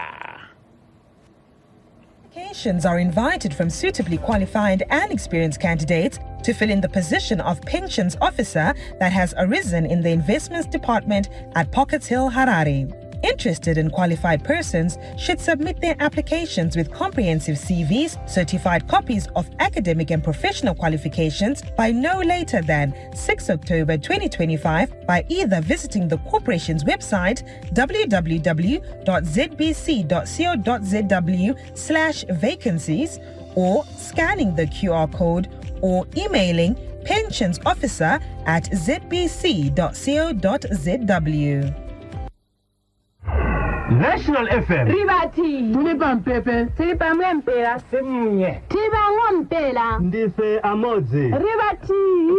Speaker 7: Applications are invited from suitably qualified and experienced candidates to fill in the position of pensions officer that has arisen in the Investments Department at Pockets Hill, Harare. Interested and qualified persons should submit their applications with comprehensive CVs, certified copies of academic and professional qualifications by no later than 6 October 2025 by either visiting the corporation's website www.zbc.co.zw/vacancies or scanning the QR code or emailing pensionsofficer at zbc.co.zw.
Speaker 1: National FM.
Speaker 8: Rivati.
Speaker 1: Tuli pampepe.
Speaker 8: Tili pamwe mpela.
Speaker 1: Simnye.
Speaker 8: Tivamwe mpela.
Speaker 1: Ndife amodzi.
Speaker 8: Rivati.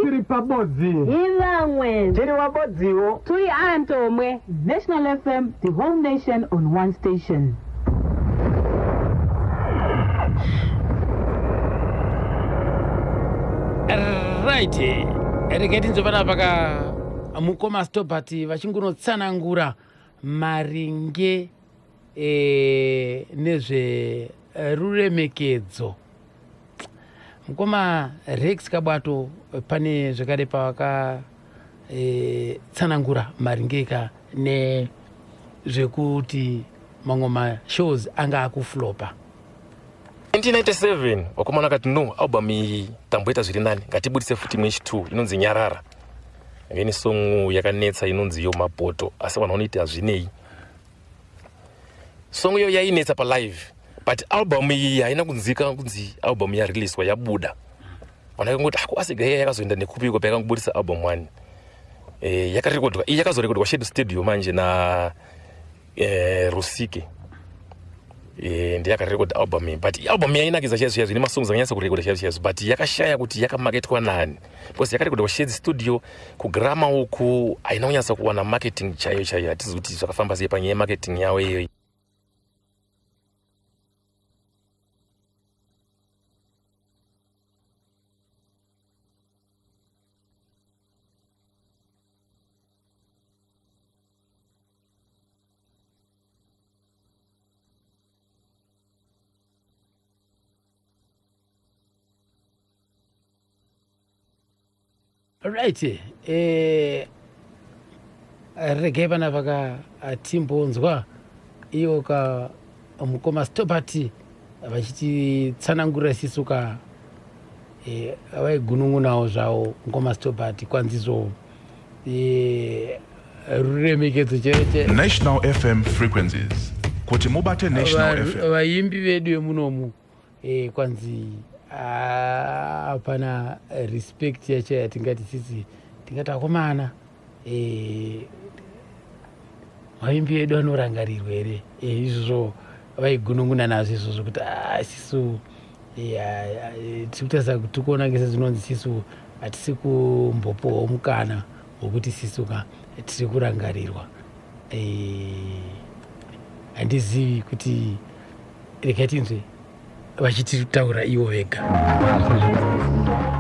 Speaker 1: Tiri pabodzi.
Speaker 8: Ivamwe.
Speaker 1: Tiri wabodziwo.
Speaker 8: Tuli antomwe.
Speaker 9: National FM, the whole nation on one station.
Speaker 2: Right, regai tinzwe panapa ka mukoma Stobart vachingunotsanangura maringe nezveruremekedzo. Mukoma Rex Kabwato, pane zvakare pavaka tsanangura maringe ka nezvekuti mamwe mashows anga akuflopa.
Speaker 4: 1997 vakomana vakati, "No, album iyi tamboita zviri nani, ngatibudise futi imwe yechi2 inonzi Nyarara." Ngeni song yakanetsa inonzi yo Mapoto, asi vanhu vanoiti hazvinei. Song iyo yainetsa palive, but album iyi haina kunzika kunzi album yareleaswa, yabuda. Vanhu vakangoti, "Ako Asega iya yakazoenda nekupiko payakangobudisa album one?" Yakarekodwa iyi, yakazorekodwa Shadow Studio manje na Rusike. Ndeyakarekodha album iyi, but album yainakidza chaizvo chaizvo, ine masongs akanyatsa kurekodha chaizvo chaizvo, but yakashaya kuti yakamaketwa nani, because yakarekodwa Shades Studio kugrama uku, haina kunyatsa kuwana marketing chaiyo chaiyo. Hatizi kuti zvakafamba sei panyaya yemarketing yavo iyoyi.
Speaker 2: Right, regai panapa ka timbonzwa iyo ka mukoma Stobart vachititsanangurira sisu ka vaigunun'unawo zvavo mukoma Stobart, kwanzizvo ruremekedzo chete.
Speaker 10: National FM frequencies. Kuti mubate National FM.
Speaker 2: Vaimbi vedu vemunomu, kwanzi hapana respect yacho yatingati sisi tingati akomana, vaimbi vedu vanorangarirwa here? Izvozvo vaigunun'una nazvo izvozvo kuti sisu tiri kutarisa, tiri kuona ngese zvinonzi sisu hatisi kumbopuwawo mukana wekuti sisu ka tiri kurangarirwa. Handizivi kuti, regai tinzwe vachititaura ivo vega.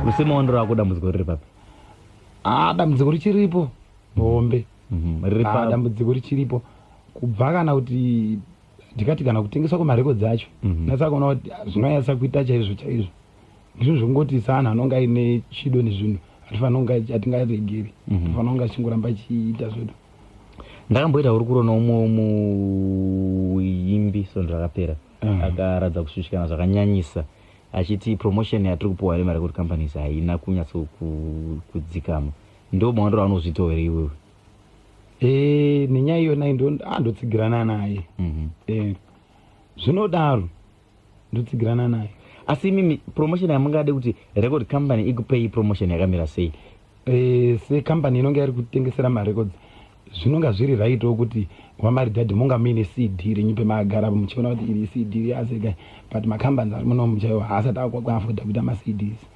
Speaker 6: Usemaondero ako, dambudziko riri papi?
Speaker 5: Ah, dambudziko richiripo hombe.
Speaker 6: Riri
Speaker 5: Ah, dambudziko richiripo kubva kana kuti ndikati kana kutengeswa kwemarekodzi acho. Natsa kuona kuti zvinonyatsa kuita chaizvo chaizvo ndizvo zvongoti seanhu anonge aine chido nezvinhu, hatifanira kunge hatingaregeri, tofanira kunge achingoramba achiita zvedu.
Speaker 6: Ndakamboita hurukuro noumwe muimbi svondo rakapera, akaratidza kushushikana zvakanyanyisa achiti promotion yatiri kupiwa nemarecord companies haina kunyatsokudzikama. Ndo maondero aunozviitawo here iwewe?
Speaker 5: Nenyaya iyona ndotsigirana naye. Zvinodaro, ndotsigirana naye.
Speaker 6: Asi imimi promotion yamungade kuti record company ikupei, promotion yakamira sei?
Speaker 5: Sekambani inonge iri kutengesera marecords, zvinonga zviri raitawo kuti wamaridhadhi munga muine CD renyu pemagara muchiona kuti iri CD reAsega, but macompanies ari munomu chaiwo haasati akuafodha kuita maCDs,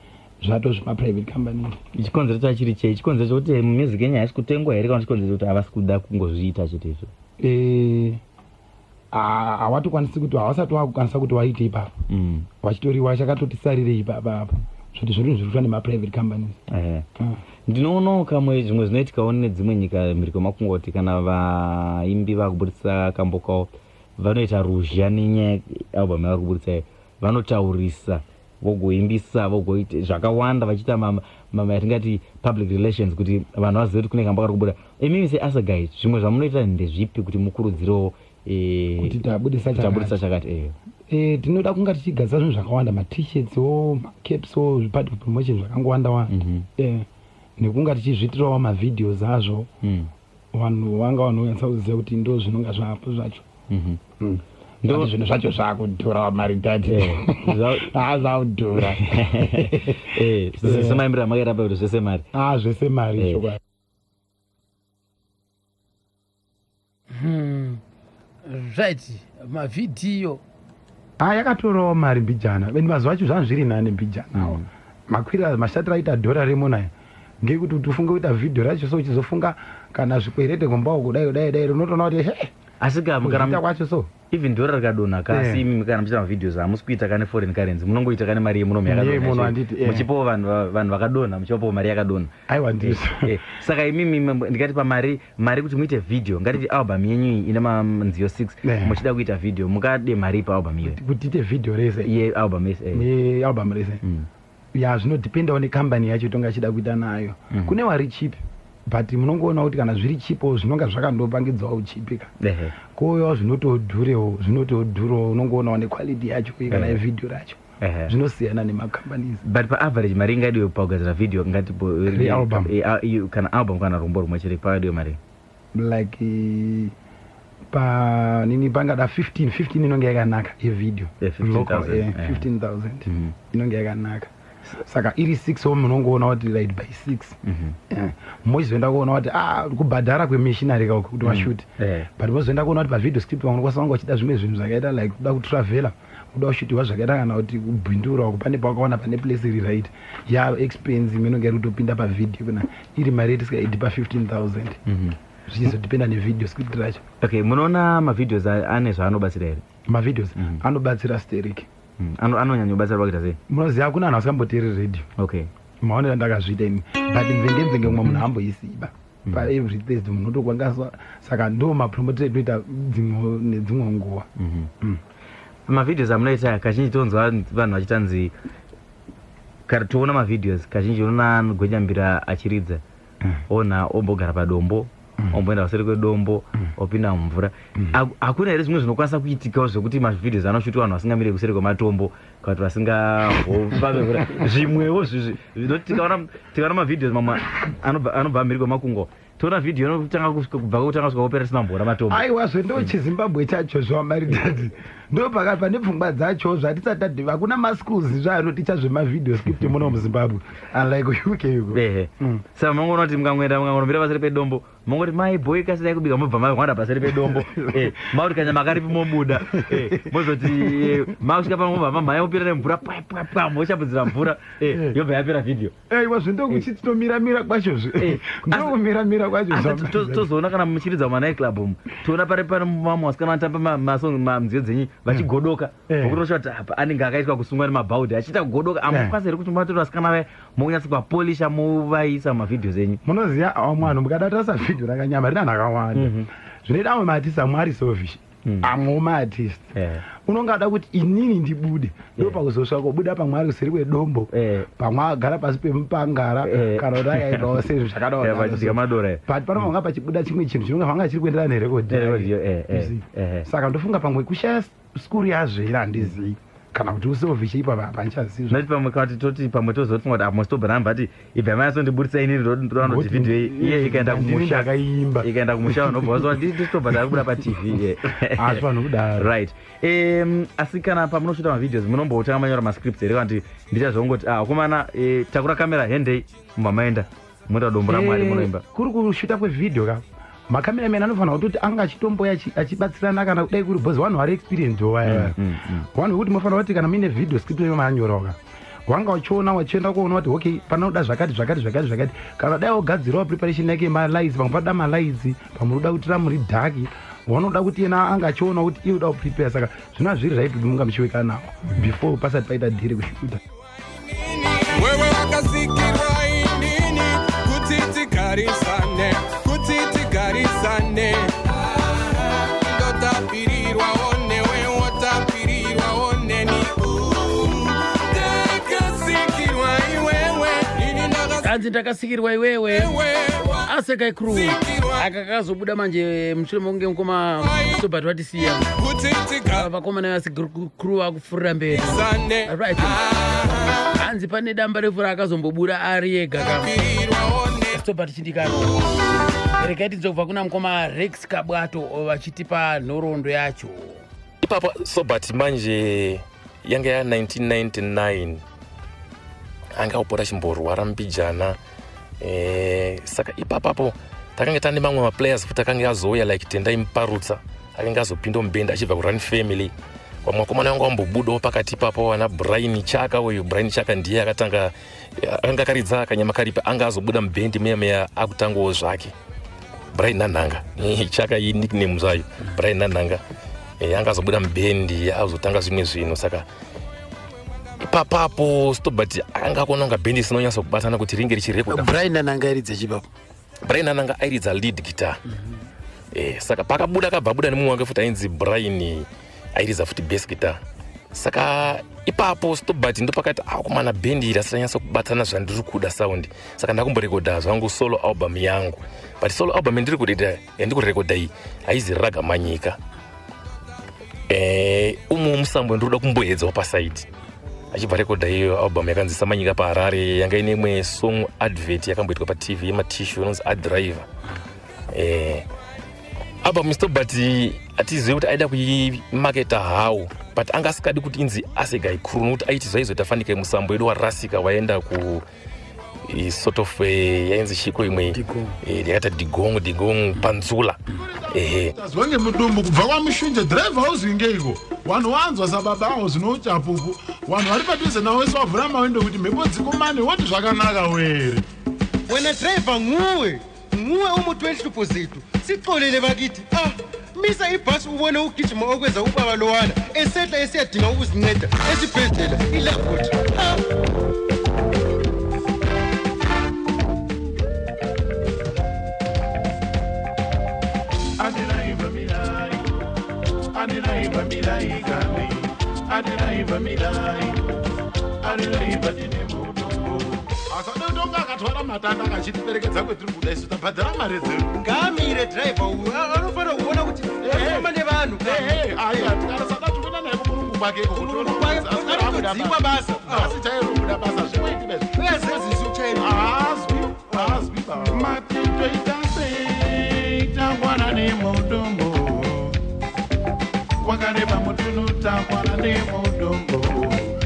Speaker 5: zvato zvemaprivate companies.
Speaker 6: Chikonzero chachiri chei? Chikonzero chokuti music yenyu haisi kutengwa here, kana chikonzero chokuti havasi kuda kungozviita chete izvo?
Speaker 5: Hawatokwanisi kuti, havasati wakukwanisa kuti waite ipapo. Vachitoriwa chakatoti sarirei ipapa apa, zvoti zvinhu zviri kuitwa nemaprivate companies.
Speaker 6: Ndinoonawo kamwe zvimwe zvinoitikawo nedzimwe nyika mhiri kwemakungwa, kuti kana vaimbi vakubudisa kambo kavo vanoita ruzha nenyaya album yavari kubudisa iyo. Vanotaurisa, vogoimbisa, vogoita zvakawanda, vachiita yatingati public relations kuti vanhu vazive kuti kune kamba kari kubuda. Imimi seAssegai, zvimwe zvamunoita ndezvipi kuti mukurudzirewo
Speaker 5: Kuti tabudisa
Speaker 6: kuti tabudisa
Speaker 5: chakati?
Speaker 6: Chakati, eh.
Speaker 5: Tinoda kunga tichigadzira zvinhu zvakawanda, maT-shirts o, macaps o, part of promotion zvakangowanda wanda. Nekunga tichizviitirawo mavideos azvo, vanhu vanga vanonyatsa kuziva kuti ndo zvinonga zvapo zvacho. Ndo zvinhu zvacho zvakudhura, maridadi. Ha, zvakudhura.
Speaker 6: Semaimbiro amakaita pa kuti zvese mari.
Speaker 5: Ah, zvese mari. Chokwadi.
Speaker 2: Right, mavhidhiyo.
Speaker 5: Ha, yakatorawo mari mbijana, and mazuva acho zvanga zviri nane mbijanawo. Makwira mashatiro aita dhora remonaya ngekuti kuti ufunge kuita vhidhiyo racho, so uchizofunga kana zvikwerete gombawo, kudai kudai dai, unotoona kuti he.
Speaker 6: Asi
Speaker 5: Kuzviita kwacho so.
Speaker 6: Even dhora rikadonha kasi, imimi kana muchiita mavideos hamusi kuita kane foreign currency, munongoita kane mari yemunomu.
Speaker 5: Yemuno, handiti, eh.
Speaker 6: Muchipawo vanhu vanhu vakadonha, muchivapawo mari yakadonha.
Speaker 5: Aiwa, ndizvo.
Speaker 6: Saka imimi ndikati pamari, mari kuti muite video, ngatiti album yenyu iyi ine manziyo 6, muchida kuita video, mukade mari paalbum iyoyo?
Speaker 5: Kuti tiite vhidhiyo rese?
Speaker 6: Yealbum yese, eh.
Speaker 5: Yealbum rese, ya, zvinodhipendawo nekambani yacho itonga ichida kuita nayo. Kune wari cheap, but munongoona kuti kana zviri chipo zvinonga zvakandopangidzawo uchipi ka. Kouyawo zvinotodhurewo, zvinotodhurawo, unongoonawo nequality yacho uye kana yevhidhiyo racho. Zvinosiyana nemacompanies.
Speaker 6: But paaverage mari ingadiwe pakugadzira video ngati
Speaker 5: Realbum.
Speaker 6: Kana album kana rumbo rumwe chete, pakadiwe mari?
Speaker 5: Like pa nini pangada 15, 15 inonge yakanaka yevhidhiyo.
Speaker 6: 15,000,
Speaker 5: Local, 15,000 inonge yakanaka. Saka iri 6 wo, munongoona kuti right by 6. Mochizoenda kuona kuti ah, kubhadhara kwemachinery kauko kuti vashuti. But mozoenda kuona kuti pavideo script vamwe unokwanisa vanga vachida zvimwe zvinhu zvakaita like kuda kutravhela, kuda kushutiwa zvakaita, kana kuti kubhindura uko, pane pawakaona pane place iri right ya expense imwe inonge iri kutopinda pavideo. Kuna iri mari yetisingaidi pa 15,000, zvichizodhipenda nevideo script racho.
Speaker 6: Okay, munoona mavideos ane zvaanobatsira here?
Speaker 5: Mavideos anobatsira stereki.
Speaker 6: Anonyanyobatsira pakuita sei?
Speaker 5: Munoziva kuna vanhu vasingamboteereri radio. Maonero andakazviita ini, but mvenge mvenge mumwe munhu amboisiba paevery Thursday, munhu otokwangasa. Saka ndo mapromotero etinoita dzimwe nedzimwe nguva.
Speaker 6: Mavideos amunoita kazhinji, tonzwa vanhu vachitanzi kana toona mavideos kazhinji, unoona Gwenyambira achiridza, ona ombogara padombo, omboenda kuseri kwedombo, opinda mumvura. Hakuna here zvimwe zvinokwanisa kuitikawo zvekuti mavideos anoshutwa vanhu vasingamire kuseri kwematombo, kana kuti vasingambofambe zvimwewo zvi- zvinoti tikaona mavideos mamwe anobva mhiri kwemakungwa, toona vhidhiyo inotanga kubva kutanga kusvika kupera tisina kumboona matombo?
Speaker 5: Aiwa, zve chiZimbabwe chacho zvamaridadi, ndo pakati pane pfungwa dzacho zvatisati tadhi. Hakuna maschools zvaanoticha zvemavideo script muno muZimbabwe, unlike UK uko.
Speaker 6: Ehe, saka mangoona kuti mukangoenda mukangonomira paseri pedombo, mongoti mai boy kasidai kubika, mobva mahwanda paseri pedombo. Makuti kanyama karipi, mobuda. Mozoti makusvika pamwe, mobva mamhanya, mopinda nemvura, pwa pwa pwa, moshapudzira mvura. Yobva yapera vhidhiyo.
Speaker 5: Aiwa, zvindokuchitomiramira kwachozve, ndokumiramira kwacho.
Speaker 6: Asi tozoona kana muchiridza mumanightclub umu, toona pari pane vamwe vasikana vanotamba masong, manziyo dzenyu, vachigodoka. Vokuti kuti apa anenge akaitwa kusungwa nemabhaudhi achiita kugodoka. Amukwanisa here kuti muvatore vasikana vaya, mokunyatsa kuvapolisha, movaisa mumavhidhios enyu?
Speaker 5: Munoziva vamwe vanhu, mukada tarisa vhidhiyo rakanyama rina vanhu akawanda, zvinoita amwe maartist, amwe ari selfish, amwewo maartist unonga ada kuti inini ndibude, ndo pakuzosvika kubuda pamwe ari kuseri kwedombo, pamwe agara pasi pemupangara, kana kuti akaitawo sezvo zvakadaro.
Speaker 6: Vachidya madora.
Speaker 5: But panonga pachibuda chimwe chinhu chinonga vanga chiri kuenderana nerekodhi.
Speaker 6: Nerekodhi,
Speaker 5: Saka ndofunga pamwe kushaya skuru yazvo here, handizivi, kana kuti uselfish ipapa hapandichazivi.
Speaker 6: Noti pamwe kana kuti toti pamwe tozofunga kuti amostobha namba ati ibva manyatsondiburitsa inini, ndoda kuti vhidhiyo iyi iye ikaenda
Speaker 5: Ndini
Speaker 6: kumusha,
Speaker 5: ndakaimba.
Speaker 6: Ikaenda kumusha, vanobva vazoa nditobva takubuda paTV.
Speaker 5: Asi vanhu kudaro.
Speaker 6: Right. Asi kana pamunoshuta mavideos, munombotanga manyora mascripts here, kana kuti ndicha zvongoti ah, komana, takura kamera, hendei, mubva maenda moita dombo raMwari, munoimba?
Speaker 5: Kuri kushuta kwevhidhiyo ka, macameraman anofanira kutoti anga achitomboya achibatsirana kana kudai kuri, because vanhu vari experienced vaya, vanhu vekuti munofanira kuti kana muine video script yemaanyorawo ka, wanga uchiona, wachienda kuona kuti okay, panoda zvakati zvakati zvakati zvakati, kana dai wogadzirawo preparation yake yemalights, pamwe panoda malights, pamwe unoda kuitira muri dark, wanoda kuti yena anga achiona kuti iye uda kuprepare. Saka zvinova zviri right kuti munga muchiweka nawo before pasati paita dhiri kushuta.
Speaker 11: Wewe wakasikirwa inini kuti tigarisane, kuti tigarisane. Ndotapirirwawo newe, wotapirirwawo neni.
Speaker 2: Hanzi ndakasikirwa iwewe. Aseka crew akakazobuda manje mushure mekunge mukoma Sobert watisiya. Vakomana vasi crew vakupfuurira mberi. Right, hanzi pane damba refu raakazombobuda ari ega ka Sobert Chindikano. Regai tinzwe kubva kuna mukoma Rex Kabwato vachitipa nhoroondo yacho.
Speaker 4: Ipapo Sobert manje yanga ya 1999, anga upota chimborwara mbijana. Saka ipapapo takanga tane mamwe maplayers futi akanga azouya, like Tendai Muparutsa akanga azopinda mubhendi achibva kuRun Family. Vamwe vakomana vanga vambobudawo pakati ipapo, vana Brian Chaka. Uyu Brian Chaka ndiye akatanga, akanga akaridza kanyama karipa, anga azobuda mubhendi muya muya akutangawo zvake. Brian Nanhanga. Chaka iyi nickname zvayo, Brian Nanhanga. Anga azobuda mubhendi azotanga zvimwe zvinhu. Saka ipapapo Stobert akanga akuona kunga bhendi isinonyatsa kubatana kuti ringe richirekoda.
Speaker 3: Brian Nanhanga airidza chipapo?
Speaker 4: Brian Nanhanga airidza lead guitar. Saka pakabuda akabva abuda nemumwe wake futi ainzi Brian, airidza futi bass guitar. Saka ipapo Stobert ndopakati akomana, bhendi iri asiranyatsa kubatana zvandiri kuda sound, saka ndakumborekodha zvangu solo album yangu. But solo album yandiri kurekodha, yandiri kurekodha iyi, haizi Ragamanyika. Umwe musambo ndiri kuda kumboedzawo pasaidi. Achibva rekodha iyo album yakanzi Samanyika paHarare, yanga ine imwe song advert yakamboitwa paTV yematishu inonzi Adriver. Album Stobert hatizivi kuti aida kuimaketa how, but anga asikadi kuti inzi Asegai Crew, nokuti aiti zvaizoita fanika musambo wedu warasika waenda ku sort of yainzi chiko imwe yakaita digong digong panzula, ehe.
Speaker 12: Tazwa ngemudumbu kubva kwamushunje. Dhiraivha uzwi ngeiko? Vanhu wanzwa sababa awo zvino uchapupu. Vanhu vari padhuze nawo wese wavhura mawindo kuti mhepo dzikumane, woti zvakanaka were.
Speaker 13: Wena driver, nguwe nguwe umuthi wenhlupho zethu. Sixolele bakithi. Ah, misa ibhasi ubone ugijima okwenza ubaba lowana esehla esiyadinga ukuzinceda esibhedlela ilabhoti. Ah.
Speaker 1: Adhiraivha mirai, adhiraivha mirai kani, adhiraivha mirai, adhiraivha tine mutombo.
Speaker 12: Asade kutonga akatwara matanda akachitiperekedza kwetiri kuda, isu tabhadhara mari dzedu.
Speaker 13: Ngamire driver uyu, anofanira kuona kuti afamba nevanhu.
Speaker 12: Aya, tikarasada tikuenda naye kumurungu kwake.
Speaker 13: Kumurungu kwake, anotodzingwa basa.
Speaker 12: Asi chairo kuda basa zvimwe.
Speaker 13: Uyazezisi uchairo.
Speaker 12: Haazwi, haazwi ba.
Speaker 1: Matitoita sei? Takwana nemutombo wakareba mutunu, takwana nemudombo.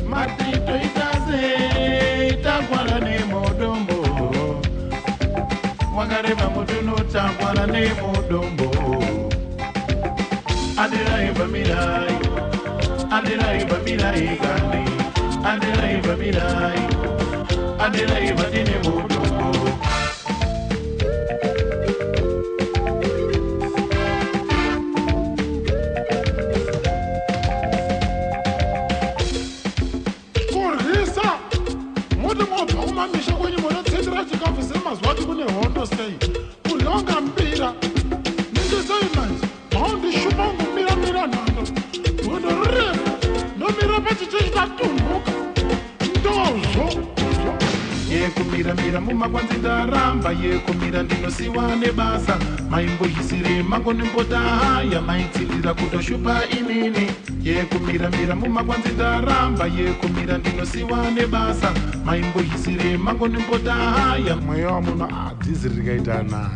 Speaker 1: Matitoita sei? Takwana nemudombo wakareba mutunu, takwana nemudombo. Adhiraivha mirai, adhiraivha mirai kani, adhiraivha mirai, adhiraivha tine mutombo.
Speaker 12: Kurwisa moti mobva kumamisha kwenyu munotsindira chikafu semazuva ati kune hondo sei? Kulonga mbira ningisei manje, maundishuma ungomiramira nhando rwendo rurefu, ndomira pachichechi tatumbuka ndozvo.
Speaker 1: Yekumiramira mumakwanzi ndaramba, yekumira ndinosiwa nebasa. Maimboisire mangonimbota haya, maitsindira kutoshupa inini. Yekumiramira mumakwanzi ndaramba, yekumira ndinosiwa nebasa. Maimboisire mangonimbota haya.
Speaker 12: Mweya wamuno adhiziri rikaita nani?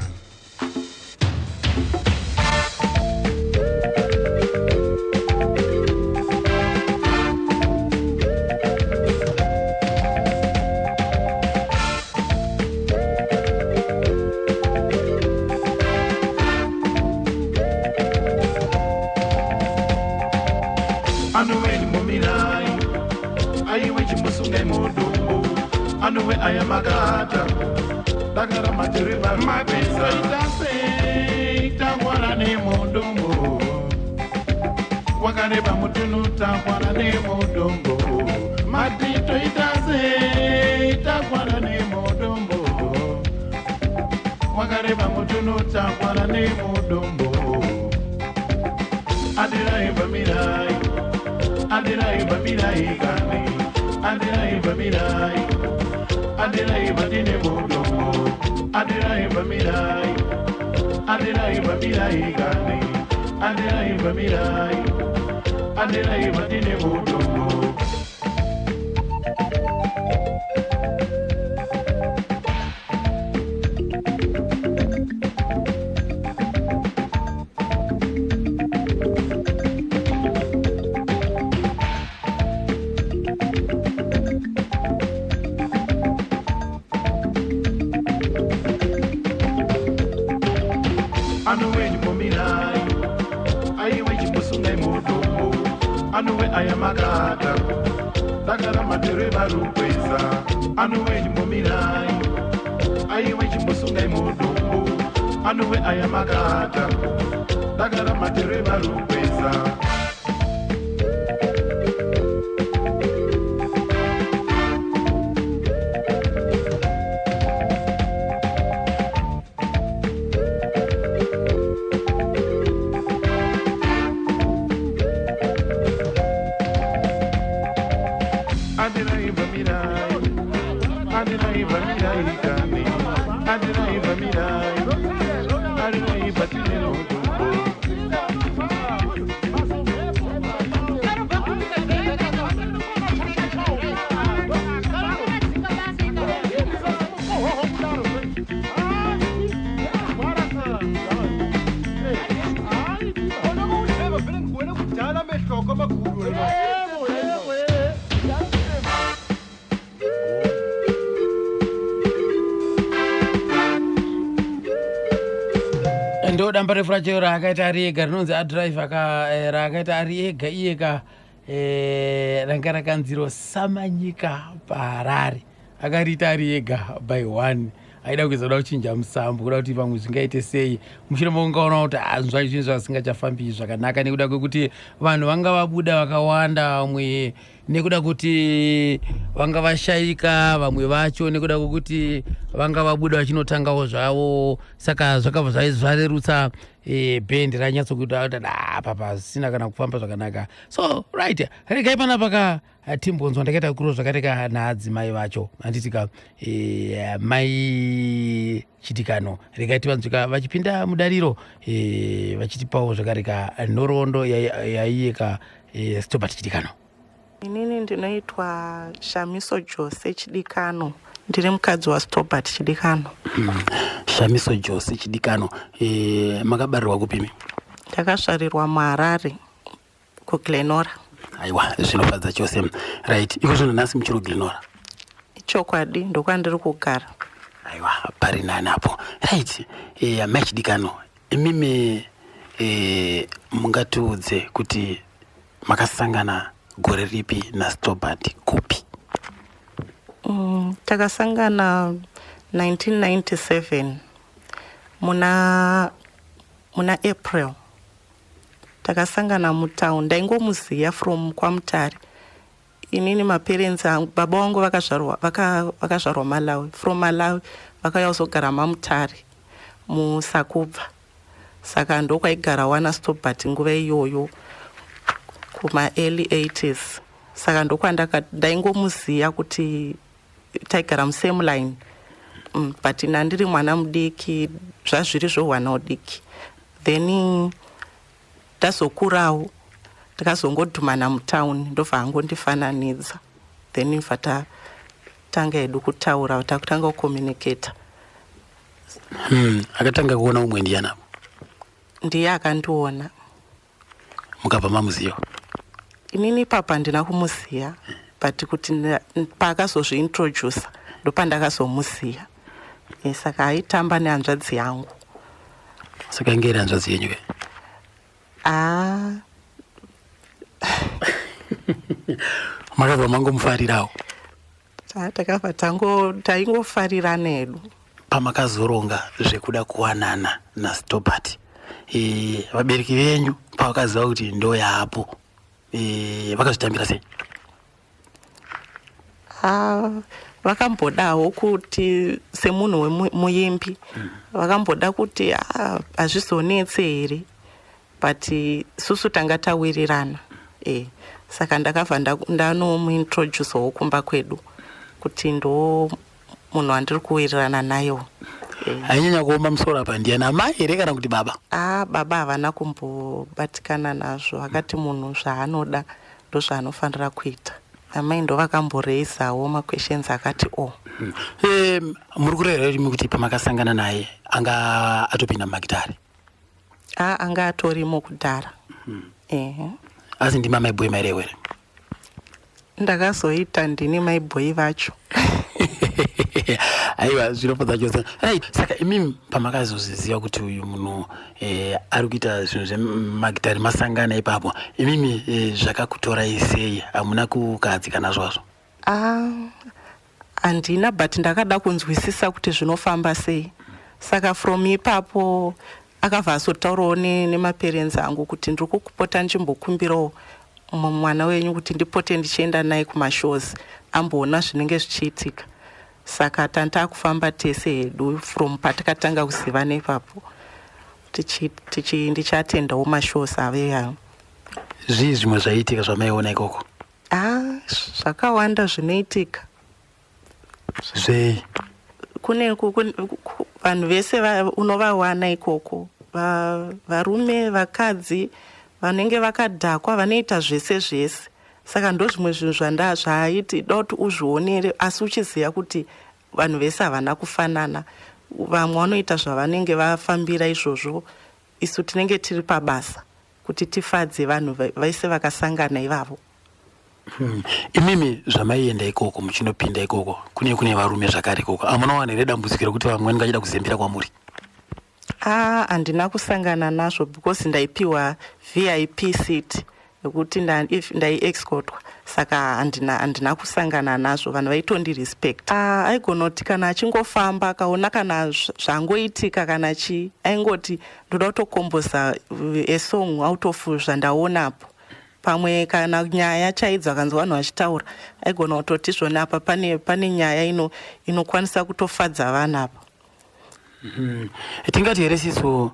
Speaker 1: Anuwe chimbomirai, aiwe chimusungai mudumbu. Anuwe aya makata dakara matireva mabisoita sei? Takwana nemudumbu wakareba mutunu, takwana nemudumbu. Matitoita sei? Takwana nemudumbu wakareba mutunu, takwana nemudumbu. Adhiraivha mirai, adhiraivha mirai kani, adhiraivha mirai, Adiraivha tine mudombo, adiraivha mirai, adiraivha mirai kani, adiraivha mirai, adiraivha tine mudombo. Anuwe chimbomirai, aiwe chimbosungai mudombo, anuwe aya makata, dakara matere varukweza, anuwe chimbomirai, aiwe chimbosungai mudombo, anuwe aya makata, dakara matere varukweza. Adiraivha mirai, adiraivha mirai kani, adiraivha mirai, adiraivha tine mudombo.
Speaker 13: Kudala amehloko amakhulu.
Speaker 2: Ndo damba refu racho raakaita ari ega rinonzi adrive aka raakaita ari ega iye ka ranga rakanziro Samanyika paHarare. Akariita ari ega by one, aida kuedza kuda kuchinja musambo, kuda kuti pamwe zvingaite sei. Mushure mokungaona kuti zvinhu zvinhu zvasingachafambi zvakanaka nekuda kwekuti vanhu vanga vabuda vakawanda, vamwe nekuda kuti vanga vashayika, vamwe vacho nekuda kwekuti vanga vabuda vachinotangawo zvavo. Saka zvakabva zvarerutsa bhendi ranyatsokuita kuti apa pasina kana kufamba zvakanaka. So right, regai panapa ka timbonzwa ndakaita kuro zvakaita naadzimai vacho, handiti ka mai Chidikano. Regai tivanzwika vachipinda mudariro vachitipawo zvakare ka nhoroondo yaiyeka Stobart Chidikano.
Speaker 14: Inini ndinoitwa Shamiso Jose Chidikano, ndiri mukadzi waStobart Chidikano.
Speaker 2: Shamiso Jose Chidikano, makabarirwa kupimi?
Speaker 14: Ndakazvarirwa muHarare, kuGlenora.
Speaker 2: Aiwa, zvinofadza chose. Right, iko zvino nhasi muchiri kuGlenora?
Speaker 14: Ichokwadi, ndokwandiri kugara.
Speaker 2: Aiwa, pari nani apo. Right, mai Chidikano, imimi mungatiudze kuti makasangana gore ripi naStobart, kupi?
Speaker 14: Takasangana 1997 muna April. Takasangana mutown. Ndaingomuziya from kwaMutare. Inini maparents angu, baba vangu vakazvarwa Malawi. From Malawi vakauya kuzogara maMutare, muSakubva. Saka ndokwaigara wana Stobart nguva iyoyo, kuma-early 80s. Saka ndokwandaka ndaingomuziya kuti taigara musame line, but ina ndiri mwana mudiki, zvazviri zvohwana udiki. Then tazokurawo, takazongodhumana mutauni, ndobva angondifananidza. Then ibva tatanga hedu kutaura, takutanga kucommunicata.
Speaker 2: Akatanga kuona umwe ndiani apo?
Speaker 14: Ndiye akandiona.
Speaker 2: Mukabva mamuziva?
Speaker 14: Inini ipapa handina kumuziya, but kuti paakazozviintroduca ndopandakazomuziya. Saka aitamba nehanzvadzi yangu.
Speaker 2: Saka inge iri hanzvadzi yenyu ke?
Speaker 14: Aa.
Speaker 2: Makabva mangomufarirawo?
Speaker 14: Takabva taingofarirana hedu.
Speaker 2: Pamakazoronga zvekuda kuwanana naStobart, vabereki venyu pavakaziva kuti ndo yaapo, vakazvitambira sei?
Speaker 14: Ah, vakambodawo kuti semunhu wemuimbi, vakamboda kuti hazvizonetse here, but susu tanga tawirirana. Saka ndakabva ndanomuintroducewo kumba kwedu kuti ndo Munhu wandiri kuwirirana nayewo.
Speaker 5: Ainyanya kuoma musoro apa ndiani, amai here kana kuti baba?
Speaker 14: A, baba havana kumbobatikana nazvo, vakati munhu zvaanoda ndozvaanofanira kuita. Amai ndo vakamboreisawo maquestions akati o.
Speaker 5: Muri kureva imi kuti pamakasangana naye anga atopinda mumagitare?
Speaker 14: A, anga atorimo kudhara, ehe.
Speaker 5: Asi ndimi amai boy mairewo here?
Speaker 14: Ndakazoita ndini maibhoi vacho.
Speaker 5: Aiwa, zvinofadza chose. Right, saka imimi pamakazozviziva kuti uyu munhu ari kuita zvinhu zvemagitari, masangana ipapo, imimi zvakakutorai sei? Hamuna kukahadzika zvazvo?
Speaker 14: A, handina, but ndakada kunzwisisa kuti zvinofamba sei. Saka from ipapo akabva azotaurawo nemaparents angu kuti ndiri kukupota ndichimbokumbirawo mwana wenyu kuti ndipote ndichienda naye kumashows, amboona zvinenge zvichiitika. Saka tantakufamba tese hedu from patakatanga kuzivana ipapo, ndichiatendawo mashows ave ayo.
Speaker 5: Zvii zvimwe zvaiitika zvamaiona ikoko?
Speaker 14: A, zvakawanda zvinoitika.
Speaker 5: Zvei?
Speaker 14: Kune vanhu vese unovawana ikoko, varume, vakadzi vanenge vakadhakwa, vanoita zvese zvese. Saka ndo zvimwe zvinhu zvanda zvaaiti da kuti uzvionere, asi uchiziva kuti vanhu vese havana kufanana. Vamwe vanoita zvavanenge vafambira izvozvo, isu tinenge tiri pabasa kuti tifadze vanhu vese vakasangana ivavo.
Speaker 5: Imimi zvamaienda ikoko, muchinopinda ikoko, kune varume zvakare ikoko, hamunowana here dambudziko rekuti vamwe vanenge vachida kuzembera kwamuri?
Speaker 14: A, handina kusangana nazvo because ndaipiwa VIP seat yekuti if ndaiescortwa, saka handina kusangana nazvo. Vanhu vaitondirespect. Aigona kuti kana achingofamba akaona kana zvangoitika kana chii, aingoti ndoda kutokomboza a song out of zvandaonapo. Pamwe kana nyaya chaidzo akanzwa vanhu vachitaura, aigona kutoti zvona apa pane nyaya inokwanisa kutofadza vanhu apa.
Speaker 5: Tingati here sisu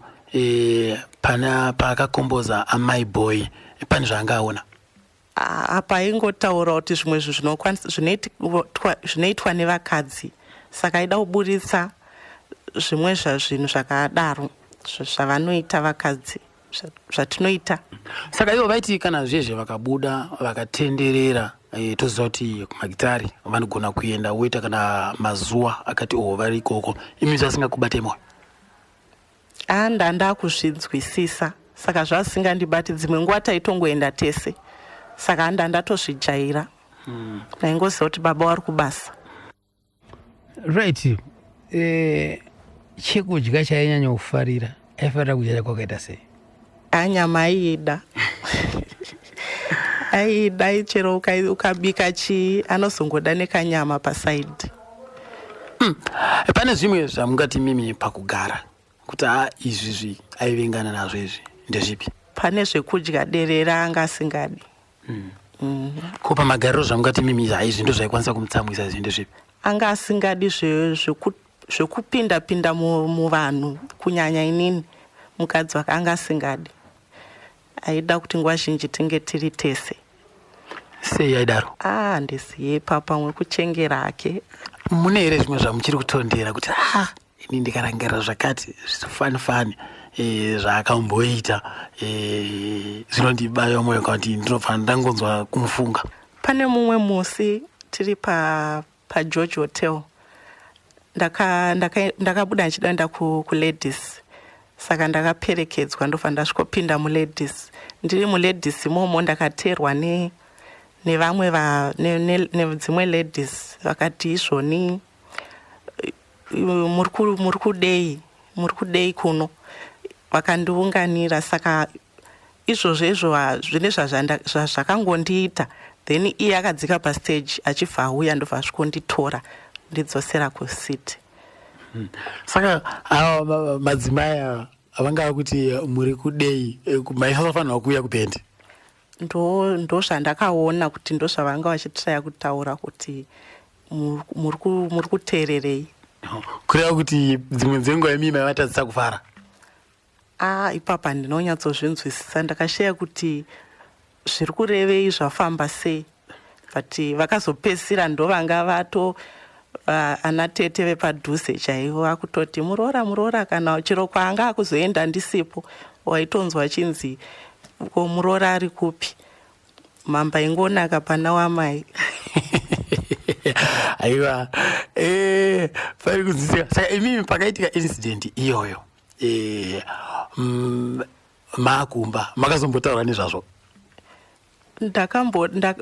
Speaker 5: pana paakakomboza amai boy pane zvaangaona?
Speaker 14: Apa aingotaura kuti zvimwe zvinhu zvinoitwa nevakadzi, saka aida kuburitsa zvimwe zvazvinhu zvakadaro zvavanoita vakadzi, zvatinoita.
Speaker 5: Saka ivo vaiti kana zvezve vakabuda vakatenderera, toziva kuti kumagitari vanogona kuenda woita kana mazuva akati oho vari ikoko, imi zvasingakubatei mwoyo?
Speaker 14: A, ndanda kuzvinzwisisa, saka zvasingandibati. Dzimwe nguva taitongoenda tese, saka handa ndatozvijaira. Ndaingoziva kuti baba vari kubasa.
Speaker 2: Right, chekudya chainyanya kufarira, aifarira kudya kwakaita sei?
Speaker 14: Anyama aiida, aiida chero ukabika chii, anozongoda nekanyama pasaidi.
Speaker 5: Pane zvimwe zvamungati mimi pakugara kuti a izvizvi aivengana nazvo, izvi ndezvipi?
Speaker 14: Pane zvekudya derera anga asingadi.
Speaker 5: Ko pamagariro zvamungati mimi izvi ndo zvaikwanisa kumutsamwisa, izvi ndezvipi?
Speaker 14: Anga asingadi zvekupinda pinda muvanhu, kunyanya inini mukadzi wake anga asingadi. Aida kuti nguva zhinji tinge tiri tese.
Speaker 5: Sei aidaro?
Speaker 14: A, handiziye, pamwe kuchengera hake.
Speaker 5: Mune here zvimwe zvamuchiri kutondera kuti a ini ndikarangarira zvakati zvifani fani zvaakamboita zvinondibaya mwoyo, kana kuti ndinobva ndangonzwa kumufunga?
Speaker 14: Pane mumwe musi tiri paGeorge Hotel, ndakabuda ndichida kuenda kuladies, saka ndakaperekedzwa, ndobva ndasvikopinda muladies. Ndiri muladies imomo ndakateerwa nevamwe nedzimwe ladies, vakati izvoni muri kudei, muri kudei kuno? Vakandiunganira. Saka izvozvo izvo zvine zvazvakangondiita. Then iye akadzika pastage achibva auya, ndobva asvikonditora ndidzosera kucity.
Speaker 5: Saka ava madzimai ava vangava kuti muri kudei, maisafanirwa kuuya kubhendi?
Speaker 14: Ndo zvandakaona kuti ndo zvavanga vachitraya kutaura kuti muri kuteererei.
Speaker 5: Kureva kuti dzimwe dzenguva imi maivatadzisa kufara?
Speaker 14: A, ipapa ndinonyatsozvinzwisisa, ndakashaya kuti zviri kurevei, zvafamba sei, but vakazopedzisira ndovanga vato. Ana tete vepadhuze chaivo akutoti muroora muroora kana chero kwaanga akuzoenda ndisipo waitonzwa chinzi ko muroora ari kupi mamba ingonaka pana wamai.
Speaker 3: Aiwa, pari kunzwisika. Saka imimi pakaitika incident iyoyo, makumba makazombotaura nezvazvo?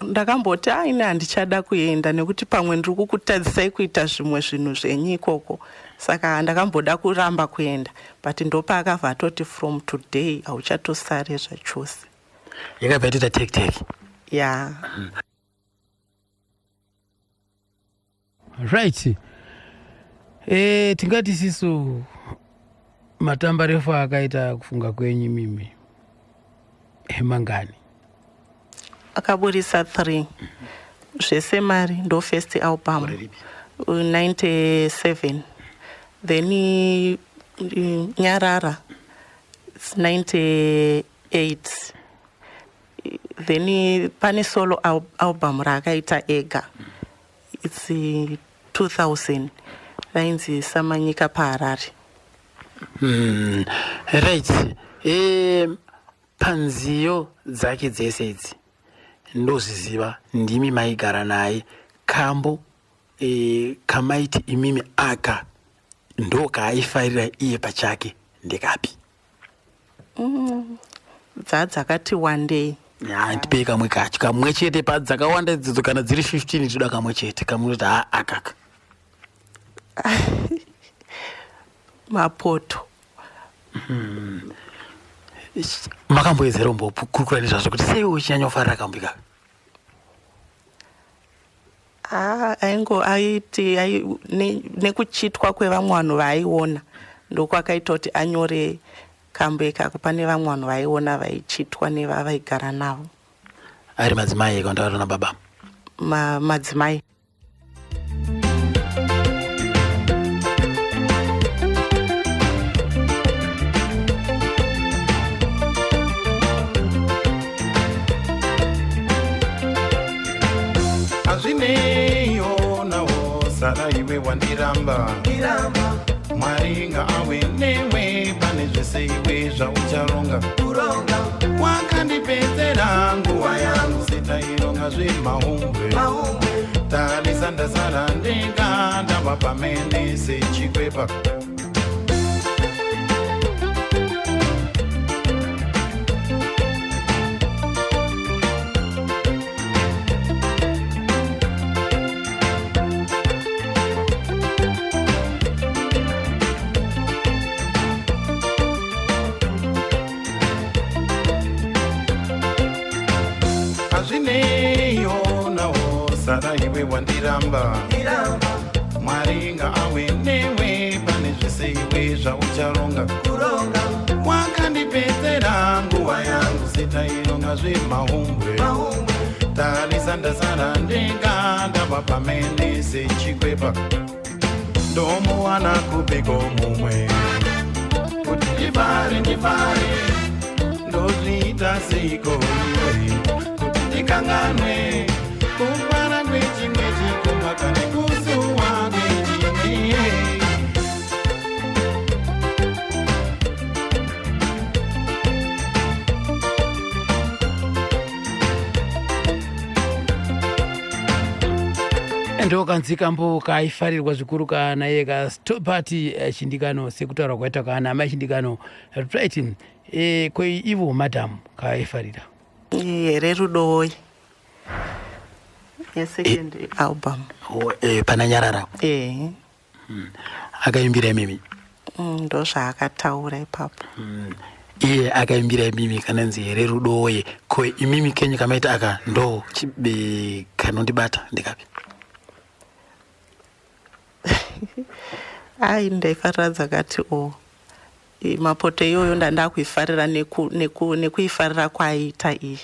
Speaker 14: Ndakamboti aine handichada kuenda nekuti pamwe ndiri kukutadzisai kuita zvimwe zvinhu zvenyu ikoko, saka ndakamboda kuramba kuenda, but ndopaakabva atoti from today hauchatosare zvachose.
Speaker 3: Yakabva yatoita tek tek.
Speaker 14: Ya.
Speaker 2: Right, tingati sisu matambarefu akaita kufunga kwenyu mimi emangani?
Speaker 14: Akaburisa 3 zvese mari, ndo first album 97, then Nyarara, it's 98, then pane solo album raakaita ega, it's 2000, rainzi Samanyika paHarare.
Speaker 3: Right, panziyo dzake dzese idzi, ndozviziva ndimi maigara naye, kambo kamaiti imimi aka ndo kaaifarira iye pachake ndekapi?
Speaker 14: Dzakati wandei.
Speaker 3: Ya, ndipei kamwe kacho, kamwe chete padzakawanda idzodzo. Kana dziri 15, toda kamwe chete kamunoti ha, akaka.
Speaker 14: Mapoto.
Speaker 3: Makamboedzera umbokurukura nezvazvo kuti sei uchinyanyofarira kambo ikaka?
Speaker 14: Ah, aingo aiti nekuchitwa kwevamwe vanhu vaaiona ndokwakaita kuti anyore kambo ikako. Pane vamwe vanhu vaiona vaichitwa nevavaigara navo.
Speaker 3: Ari madzimai eka nababa?
Speaker 14: Madzimai.
Speaker 12: Hazvineiwo nawo, sara iwe wandiramba. Mwari ngaawe newe pane zvese iwe zvaucharonga. Wakandipedzera nguva yangu setaironga zvemahumbwe. Tarisa, ndasara ndega, ndava pamene sechikwepa. Hazvineiwo nawo, sara iwe wandiramba. Mwari ngaawe newe pane zvese iwe zvaucharonga. Wakandipedzera nguva yangu setaironga zvemahumbwe. Tarisa, ndasara ndega, ndava pamene sechikwepa. Ndomuwana kupiko mumwe kuti ndifare, ndifare? Ndozviita seiko iwe kuti ndikanganwe kufara kwechimwe chikomba kane kusuwa kwechimwe?
Speaker 2: Ndokanzi kambo kaifarirwa zvikuru kana iye kaStobart Chindikano, sekutaura kwaita kana amai Chindikano. Right, koi ivo madam kaifarira?
Speaker 14: Here rudoi, yesecond album.
Speaker 3: Oh, pana Nyarara?
Speaker 14: Eh.
Speaker 3: Akaimbira imimi?
Speaker 14: Ndo zvaakataura ipapo.
Speaker 3: Iye akaimbira imimi kananzi here rudoye. Ko imimi kenyu kamaita aka ndo kanondibata ndikapi?
Speaker 14: Ai, ndaifarira dzakati o mapoto iyoyo ndandakuifarira nekuifarira kwaiita iyi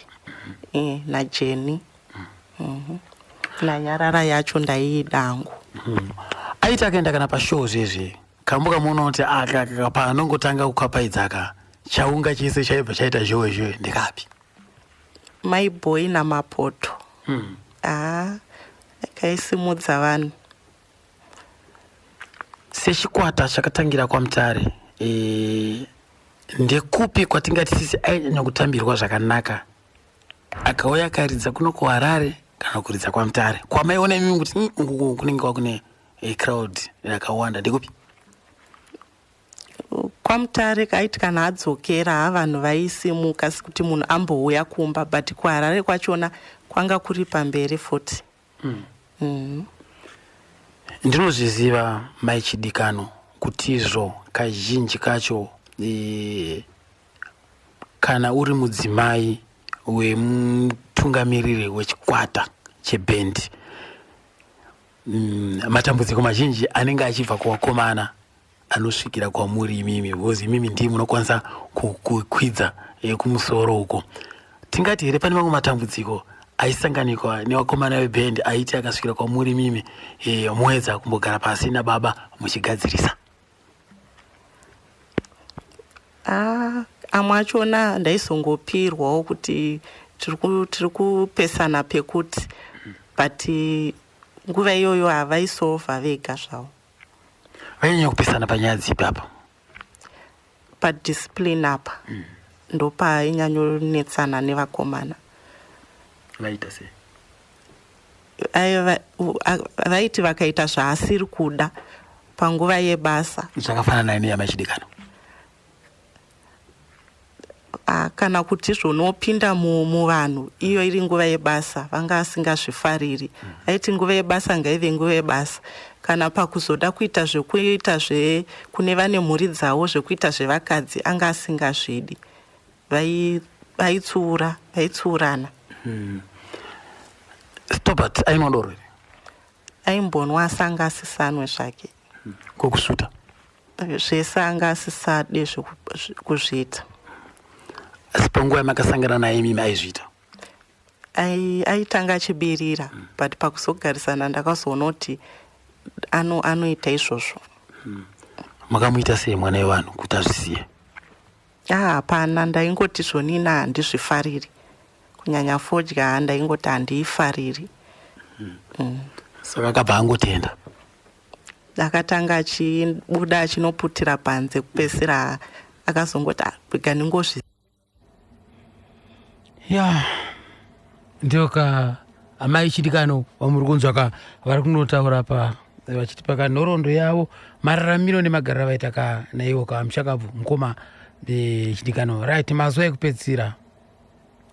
Speaker 14: naJeni. Nanyarara yacho ndaiidangu.
Speaker 3: Aiti akaenda kana pashow zvezvi, kambo kamuona kuti aka panongotanga kukapaidzaka, chaunga chese chaibva chaita zhowe zhowe, ndekapi?
Speaker 14: My Boy naMapoto. Haa, akaisimudza vanhu.
Speaker 2: Sechikwata chakatangira kwaMutare, e, ndekupi kwatingati sisi ainyanya kutambirwa zvakanaka akauya akaridza kuno kuHarare kana kuridza kwaMutare kwamaiona imimi kuti uku kunenge kwakune crowd yakawanda, ndekupi?
Speaker 14: KwaMutare aiti kana adzokera, ha, vanhu vaisimuka sekuti munhu ambouya kumba, but kuHarare kwachona kwanga kuri pamberi futi.
Speaker 2: Ndinozviziva, maichidikano, kutizvo kazhinji kacho kana uri mudzimai wemutungamiriri wechikwata chebhendi, matambudziko mazhinji anenge achibva kuvakomana anosvikira kwamuri imimi, because imimi ndii munokwanisa kukwidza kumusoro uko. Tingati here pane mamwe matambudziko aisanganikwa nevakomana vebhendi aiti akasvikira kwamuri imimi, moedza kumbogara pasi nababa muchigadzirisa?
Speaker 14: Ah, amwe achona ndaizongopirwawo kuti tiri kupesana pekuti, but nguva iyoyo havaisovha vega zvavo.
Speaker 2: Vainyanya kupesana panyaya dzipi apa?
Speaker 14: Padiscipline apa ndopainyanyonetsana nevakomana.
Speaker 2: Vaita sei?
Speaker 14: Vaiti vakaita zvaasiri kuda panguva yebasa.
Speaker 2: Zvakafanana neyamaichidikano?
Speaker 14: Ah, kana kuti zvonopinda muvanhu iyo iri nguva yebasa, vanga asingazvifariri. Aiti nguva yebasa ngaive nguva yebasa. Kana pakuzoda kuita zvekuita zve kune vane mhuri dzavo, zvekuita zvevakadzi anga asingazvidi. Vaitsiura, vaitsiurana.
Speaker 2: Stobart ainwa doro here?
Speaker 14: Aimbonwa, asi anga asisanwe zvake.
Speaker 2: Kokusvuta?
Speaker 14: Zvese anga asisade kuzviita.
Speaker 2: Asi panguva yamakasangana naye imimi aizviita?
Speaker 14: Aitanga achibirira, but pakuzogarisana ndakazoona kuti anoita izvozvo.
Speaker 2: Makamuita sei mwana wevanhu kuti azvisiye?
Speaker 14: Ah, hapana, ndaingoti zvonina handizvifariri, kunyanya fodya ndaingoti handiifariri.
Speaker 2: Saka akabva angotenda?
Speaker 14: Akatanga achibuda achinoputira panze, kupedzisira akazongoti, "Ah, rega ndingozvi."
Speaker 2: Ya, ndiyo ka amai chidikano vamuri kunzwa ka vari kunotaura pa vachiti pakanhoroondo yavo, mararamiro nemagariro avaita ka naiwo ka mushakabvu mukoma chidikano. Right, mazuva ekupedzisira,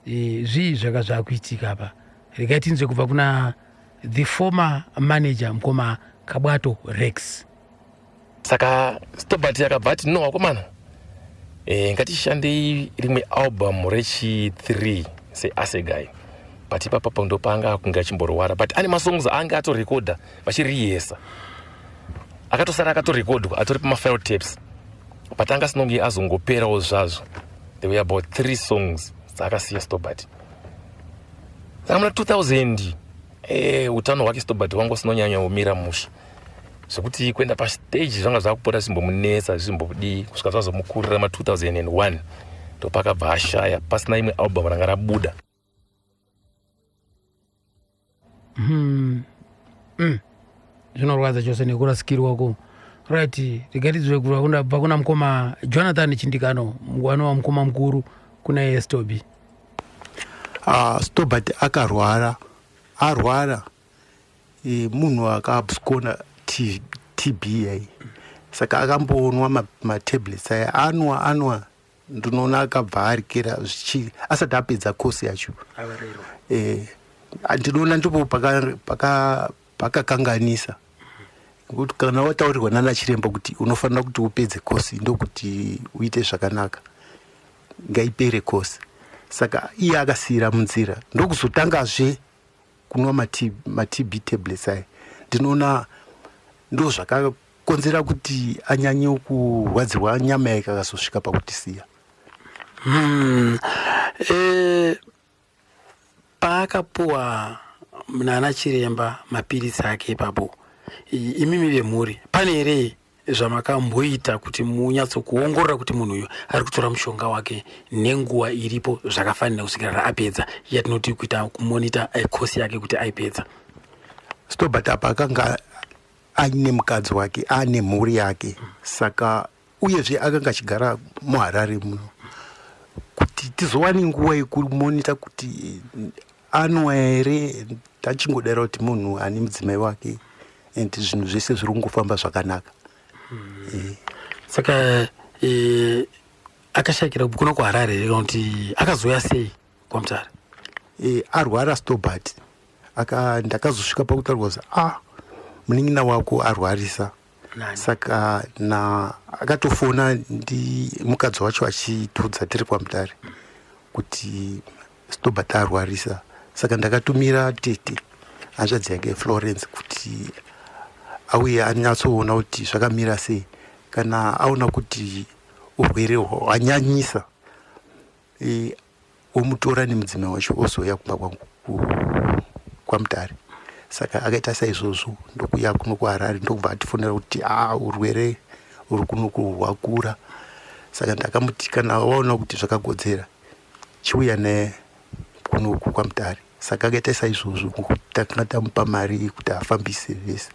Speaker 2: zvii zvaka zvakuitika apa? Regai tinzwe kubva kuna the former manager, mukoma Kabwato Rex.
Speaker 4: Saka Stobart akabva ati, "No, akomana, ngatishandei rimwe album rechi3 seAsegai." But ipapapo ndopaanga akunge achimborwara, but ane masongs anga atorekodha vachiriyesa, akatosara akatorekodwa atori pamafile tapes, but anga asinonge azongoperawo zvazvo. There were about three songs dzaakasiya Stobart. Saka muna 2000 utano hwake Stobart wanga usinonyanya kumira musha, zvekuti kuenda pastage zvanga zvakupota zvimbomunetsa, zvichimbodii, kusvika zvazomukurira ma2001, ndopakabva ashaya pasina imwe album ranga rabuda.
Speaker 2: Zvinorwadza chose nekurasikirwa ko. Right, regai kubva kuna mukoma Jonathan Chindikano, anova mukoma mukuru kuna Stobi.
Speaker 3: Stobart akarwara, arwara, munhu akaabscona TB yai, saka akambonwa matablets aya, anwa anwa, ndinoona akabva arekera zvichi asati apedza kosi yacho. Ndinoona ndipo pakakanganisa, nekuti kana wataurirwa nana chiremba kuti unofanira kuti upedze kosi ndokuti uite zvakanaka, ngaipere kosi. Saka iye akasiyira munzira, ndokuzotangazve kunwa maTB tablets aya. Ndinoona ndo zvakakonzera kuti anyanye kurwadzirwa nyama yake, akazosvika pakutisiya.
Speaker 2: Paakapuwa nana chiremba mapiritsi ake ipapo, imimi vemhuri pane here zvamakamboita kuti munyatsokuongorora kuti munhu uyu ari kutora mushonga wake nenguva iripo zvakafanira kusvikira apedza, yatinoti kuita kumonita kosi yake kuti aipedza?
Speaker 3: Stobart apa akanga Aine mukadzi wake, ane mhuri yake. Saka uyezve akanga achigara muHarare muno, kuti tizowane nguva yekumonita kuti anwa here. Tachingodara kuti munhu ane mudzimai wake and zvinhu zvese zviri kungofamba zvakanaka.
Speaker 2: Saka akashayikira kuno kuHarare here, kana kuti akazouya sei kwaMutare?
Speaker 3: Arwara Stobart, aka ndakazosvika pakutaurwa kuti a munin'ina wako arwarisa. Saka na akatofona ndi mukadzi wacho achitiudza tiri kwaMutare kuti Stobart arwarisa. Saka ndakatumira tete, hanzvadzi yake Florence, kuti auye anyatsoona kuti zvakamira sei. Kana aona kuti urwere hwanyanyisa, omutora nemudzimai wacho, ozouya kumba kwangu kwaMutare. Saka akaita saizvozvo, ndokuya kuno kuHarare, ndokubva atifonera kuti a urwere uri kunoku hwakura. Saka ndakamuti kana waona kuti zvakakodzera, chiuya naye kunoku kwaMutare. Saka akaita saizvozvo, takanga tamupa mari yekuti afambise vese.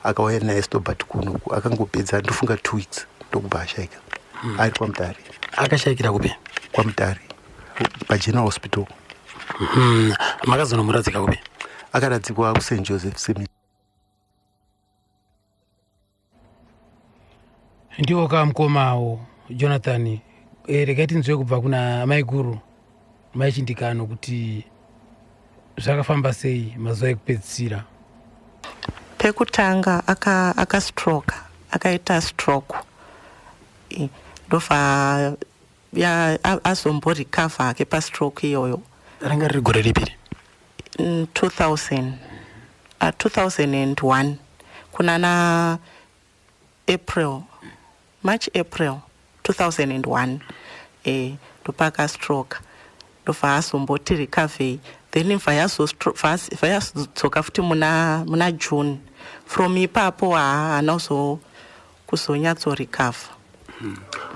Speaker 3: Akauya naye Stobart kunoku, akangopedza ndofunga 2 weeks, ndokubva ashaika ari kwaMutare.
Speaker 2: Akashayikira kupi?
Speaker 3: KwaMutare, paGeneral Hospital.
Speaker 2: Makazonomuradzika kupi?
Speaker 3: Akaradzikwa kuSt Joseph Cemetery.
Speaker 2: Ndiwo kamukomawo Jonathan. Regai tinzwe kubva kuna maiguru Maichindikano kuti zvakafamba sei mazuva ekupedzisira.
Speaker 14: Pekutanga akastroka, akaita stroke, ndobva azomborecover hake pastroke iyoyo.
Speaker 2: Ranga riri gore ripiri?
Speaker 14: 2000, 2001, kunana April, March, April 2001. Ndopakastroke, ndobva azomboti recover, then bva yazodzoka futi muna June. From ipapo haana kuzonyatsorecover.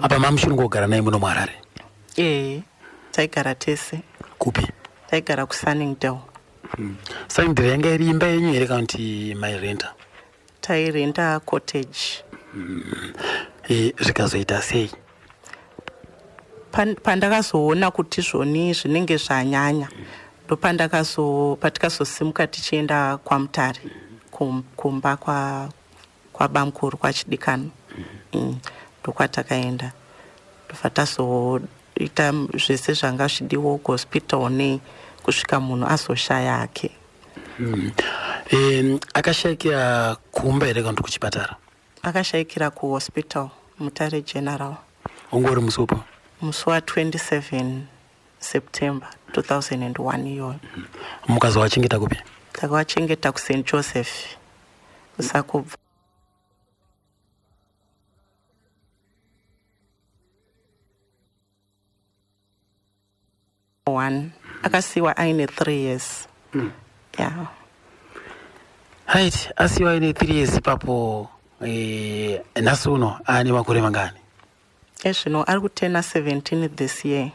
Speaker 2: Apa mamuchiri kugara naye muno muHarare?
Speaker 14: Taigara tese.
Speaker 2: Kupi?
Speaker 14: Taigara kuSunningdale.
Speaker 2: Sunningdale yanga iri imba yenyu here, kana kuti mairenta?
Speaker 14: Tairenta cottage.
Speaker 2: Zvikazoita sei?
Speaker 14: Pandakazoona kuti zvoni zvinenge zvanyanya, ndopandakazo patikazosimuka tichienda kwaMutare, kumba kwabamukuru kwaChidikano. Ndokwatakaenda, ndobva tazoita zvese zvanga zvidiwo kuhospital nei, kusvika munhu azoshaya hake.
Speaker 2: Akashayikira kumba here, kana kuti kuchipatara?
Speaker 14: Akashayikira kuhospital, Mutare General.
Speaker 2: Ungori musi upo?
Speaker 14: Musi wa27 September 2001 iyoyo.
Speaker 2: Mukazovachengeta kupi?
Speaker 14: Takavachengeta kuSt Joseph, kuSakubva. One akasiyiwa aine 3 years, yeah.
Speaker 2: Right, asiyiwa aine 3 years ipapo. Nhasi uno aane makore mangani?
Speaker 14: Ezvino ari kutena 17 this year.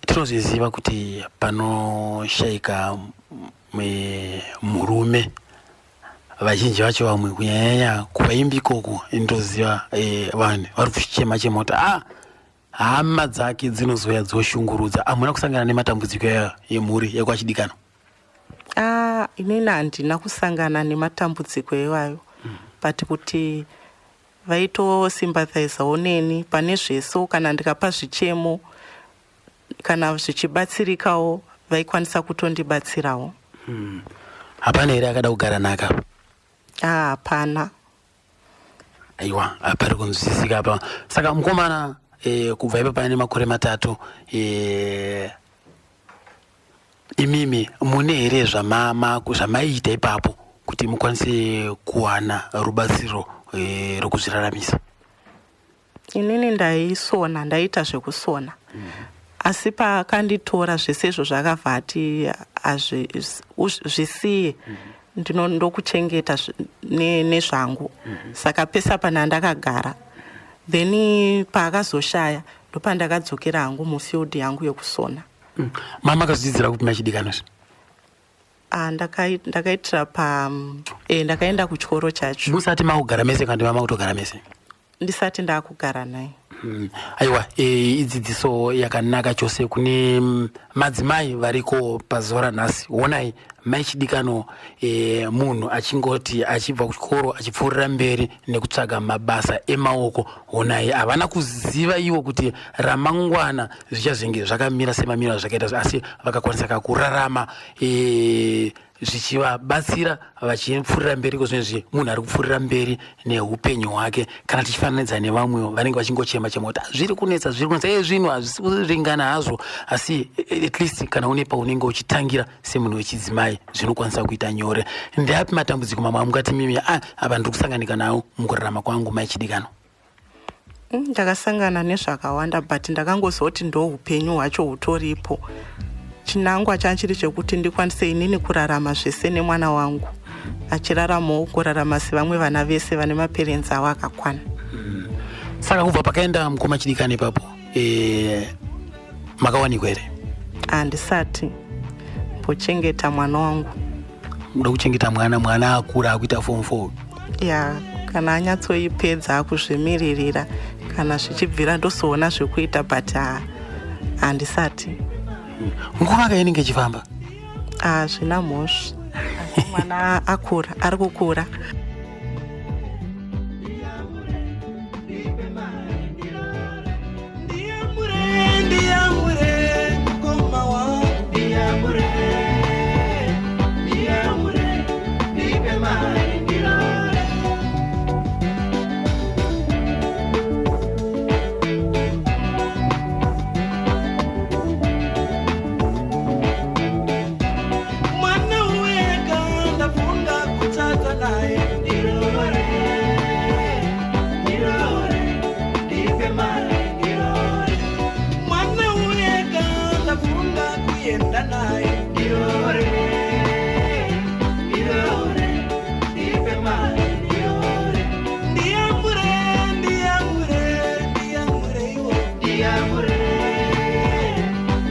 Speaker 2: Tinozviziva kuti panoshayika murume, vazhinji vacho vamwe, kunyanyanya kuvaimbi ikoko, ndoziva vanhu vari kuchema chema kuti a hama dzake dzinozouya dzoshungurudza. Hamuna kusangana nematambudziko yayo yemhuri yekwaChidikano?
Speaker 14: Ah, inini handina kusangana nematambudziko iwayo, but kuti vaitosympathizawo neni pane zvese. Kana ndikapa zvichemo, kana zvichibatsirikawo, vaikwanisa kutondibatsirawo.
Speaker 2: Hapana here akada kugara naka?
Speaker 14: Ah, hapana.
Speaker 2: Aiwa, pari kunzwisisika apa. Saka mukomana, kubva ipa pane makore 3, imimi mune here zvamaiita ipapo kuti mukwanise kuwana rubatsiro rwekuzviraramisa?
Speaker 14: Inini ndaisona, ndaita zvekusona, asi paakanditora zvese izvo zvakabva ati zvisiye, ndokuchengeta nezvangu. Saka pese pana ndakagara, then paakazoshaya, ndopandakadzokera hangu mufield yangu yekusona.
Speaker 2: Mama akazodzidzira kupi, Machidikano?
Speaker 14: Ah, ndakaitira pa ndakaenda kuchikoro chacho.
Speaker 2: Musati makugara mese kana makutogara mese?
Speaker 14: Ndisati ndaakugara naye.
Speaker 2: Aiwa, idzidziso yakanaka chose kune madzimai variko pazuva ranhasi. Onai mai Chidikano, munhu achingoti achibva kuchikoro achipfuurira mberi nekutsvaga mabasa emaoko. Onai, havana kuziva ivo kuti ramangwana zvichazenge zvakamira semamiro azvakaita, asi vakakwanisa kakurarama zvichivabatsira vachipfuurira mberi. Kozvinezvi munhu ari kupfuurira mberi neupenyu hwake. Kana tichifananidza nevamwewo vanenge vachingochema chema kuti, "Ah, zviri kunetsa, zviri kunetsa," zvinhu hazvisi kuringana hazvo, asi at least kana une paunenge uchitangira semunhu wechidzimai, zvinokwanisa kuita nyore. Ndeapi matambudziko mamwe amungati mimi, apa ndiri kusanganika nawo mukurarama kwangu, mai Chidikano?
Speaker 14: Ndakasangana nezvakawanda, but ndakangozoti ndo upenyu hwacho hutoripo. Chinangwa changu chiri chekuti ndikwanise inini kurarama zvese nemwana wangu, achiraramawo kurarama sevamwe vana vese vane maparents avo akakwana.
Speaker 2: Saka kubva pakaenda mukoma Chidikano ipapo, makawanikwa here?
Speaker 14: Handisati mbochengeta mwana wangu.
Speaker 2: Muda kuchengeta mwana, mwana akura akuita form 4?
Speaker 14: Ya, kana anyatsoipedza akuzvimiririra, kana zvichibvira ndozoona zvekuita, but handisati.
Speaker 2: Nguva kainenge ichifamba.
Speaker 14: Hazvina mhosva, asi mwana akura, ari kukura.
Speaker 1: Ndiyamure mukoma wangu, ndiyamure, ndiyamure, ndipe mari ndirore. Mwana wega ndafunga kuchata naye, ndirore, ndirore, ndipe mari ndirore. Mwana wega ndafunga kuenda naye, ndirore, ndirore, ndipe mari ndirore. Ndiyamure, ndiyamure, ndiyamure iwo, ndiyamure,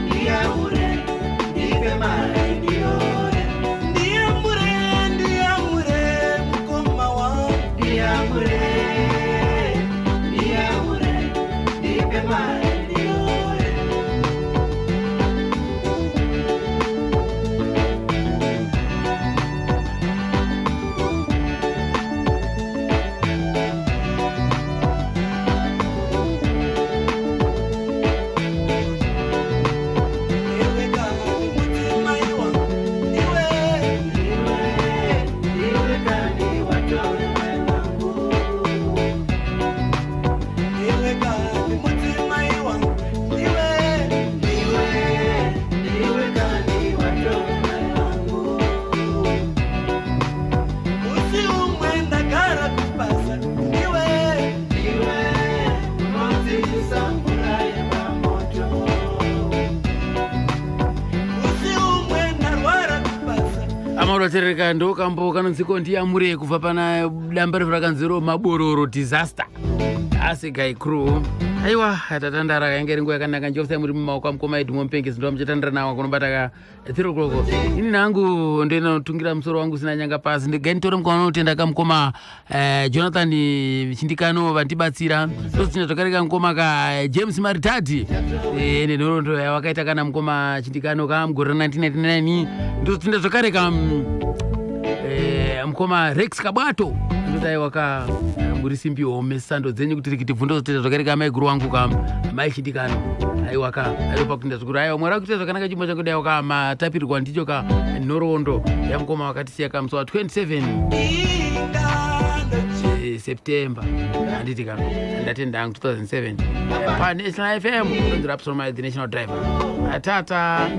Speaker 1: ndiyamure, ndipe mari ndirore. Ndiyamure, ndiyamure mukoma wangu, ndiyamure, ndiyamure, ndipe mari ndirore.
Speaker 2: Amarotereka ndokambo kanonziko ndiyamure kubva pana damba refu rakanziro Mabororo Disaster, Assegai Crew. Aiwa, tatandara, yange iri nguva yakanaka. Njofisa muri mumaoko amukoma Edmo Mupengesi, ndo muchatandara nawo kunobata ka 3 o'clock. Ini nangu ndinotungira musoro wangu usina nyanga pasi. Ndigai nditore mukoma unotenda kamukoma Jonathan Chindikano vandibatsira. Tozotinda zvakare kamukoma ka James Maritati nenhoroondo yawakaita kana mukoma Chindikano kamugore ra 1999. Ndozotinda zvakare ka mukoma Rex Kabwato, ndoti aiwa ka, muri simbi home, sando dzenyu kuti rikiti bvundozotenda zvakare ka maiguru wangu ka mai Chindikano. Aiwa ka, aipa kutinda zvikuru. Aiwa, Mwari akuita zvakanaka. Chimbo changu daiwa ka matapirirwa ndicho ka nhoroondo yamukoma wakatisiya ka musi wa 27 September, handiti ka? Ndatenda hangu 2007 paNational FM, unonzi Rapsoma the National Driver. Atata.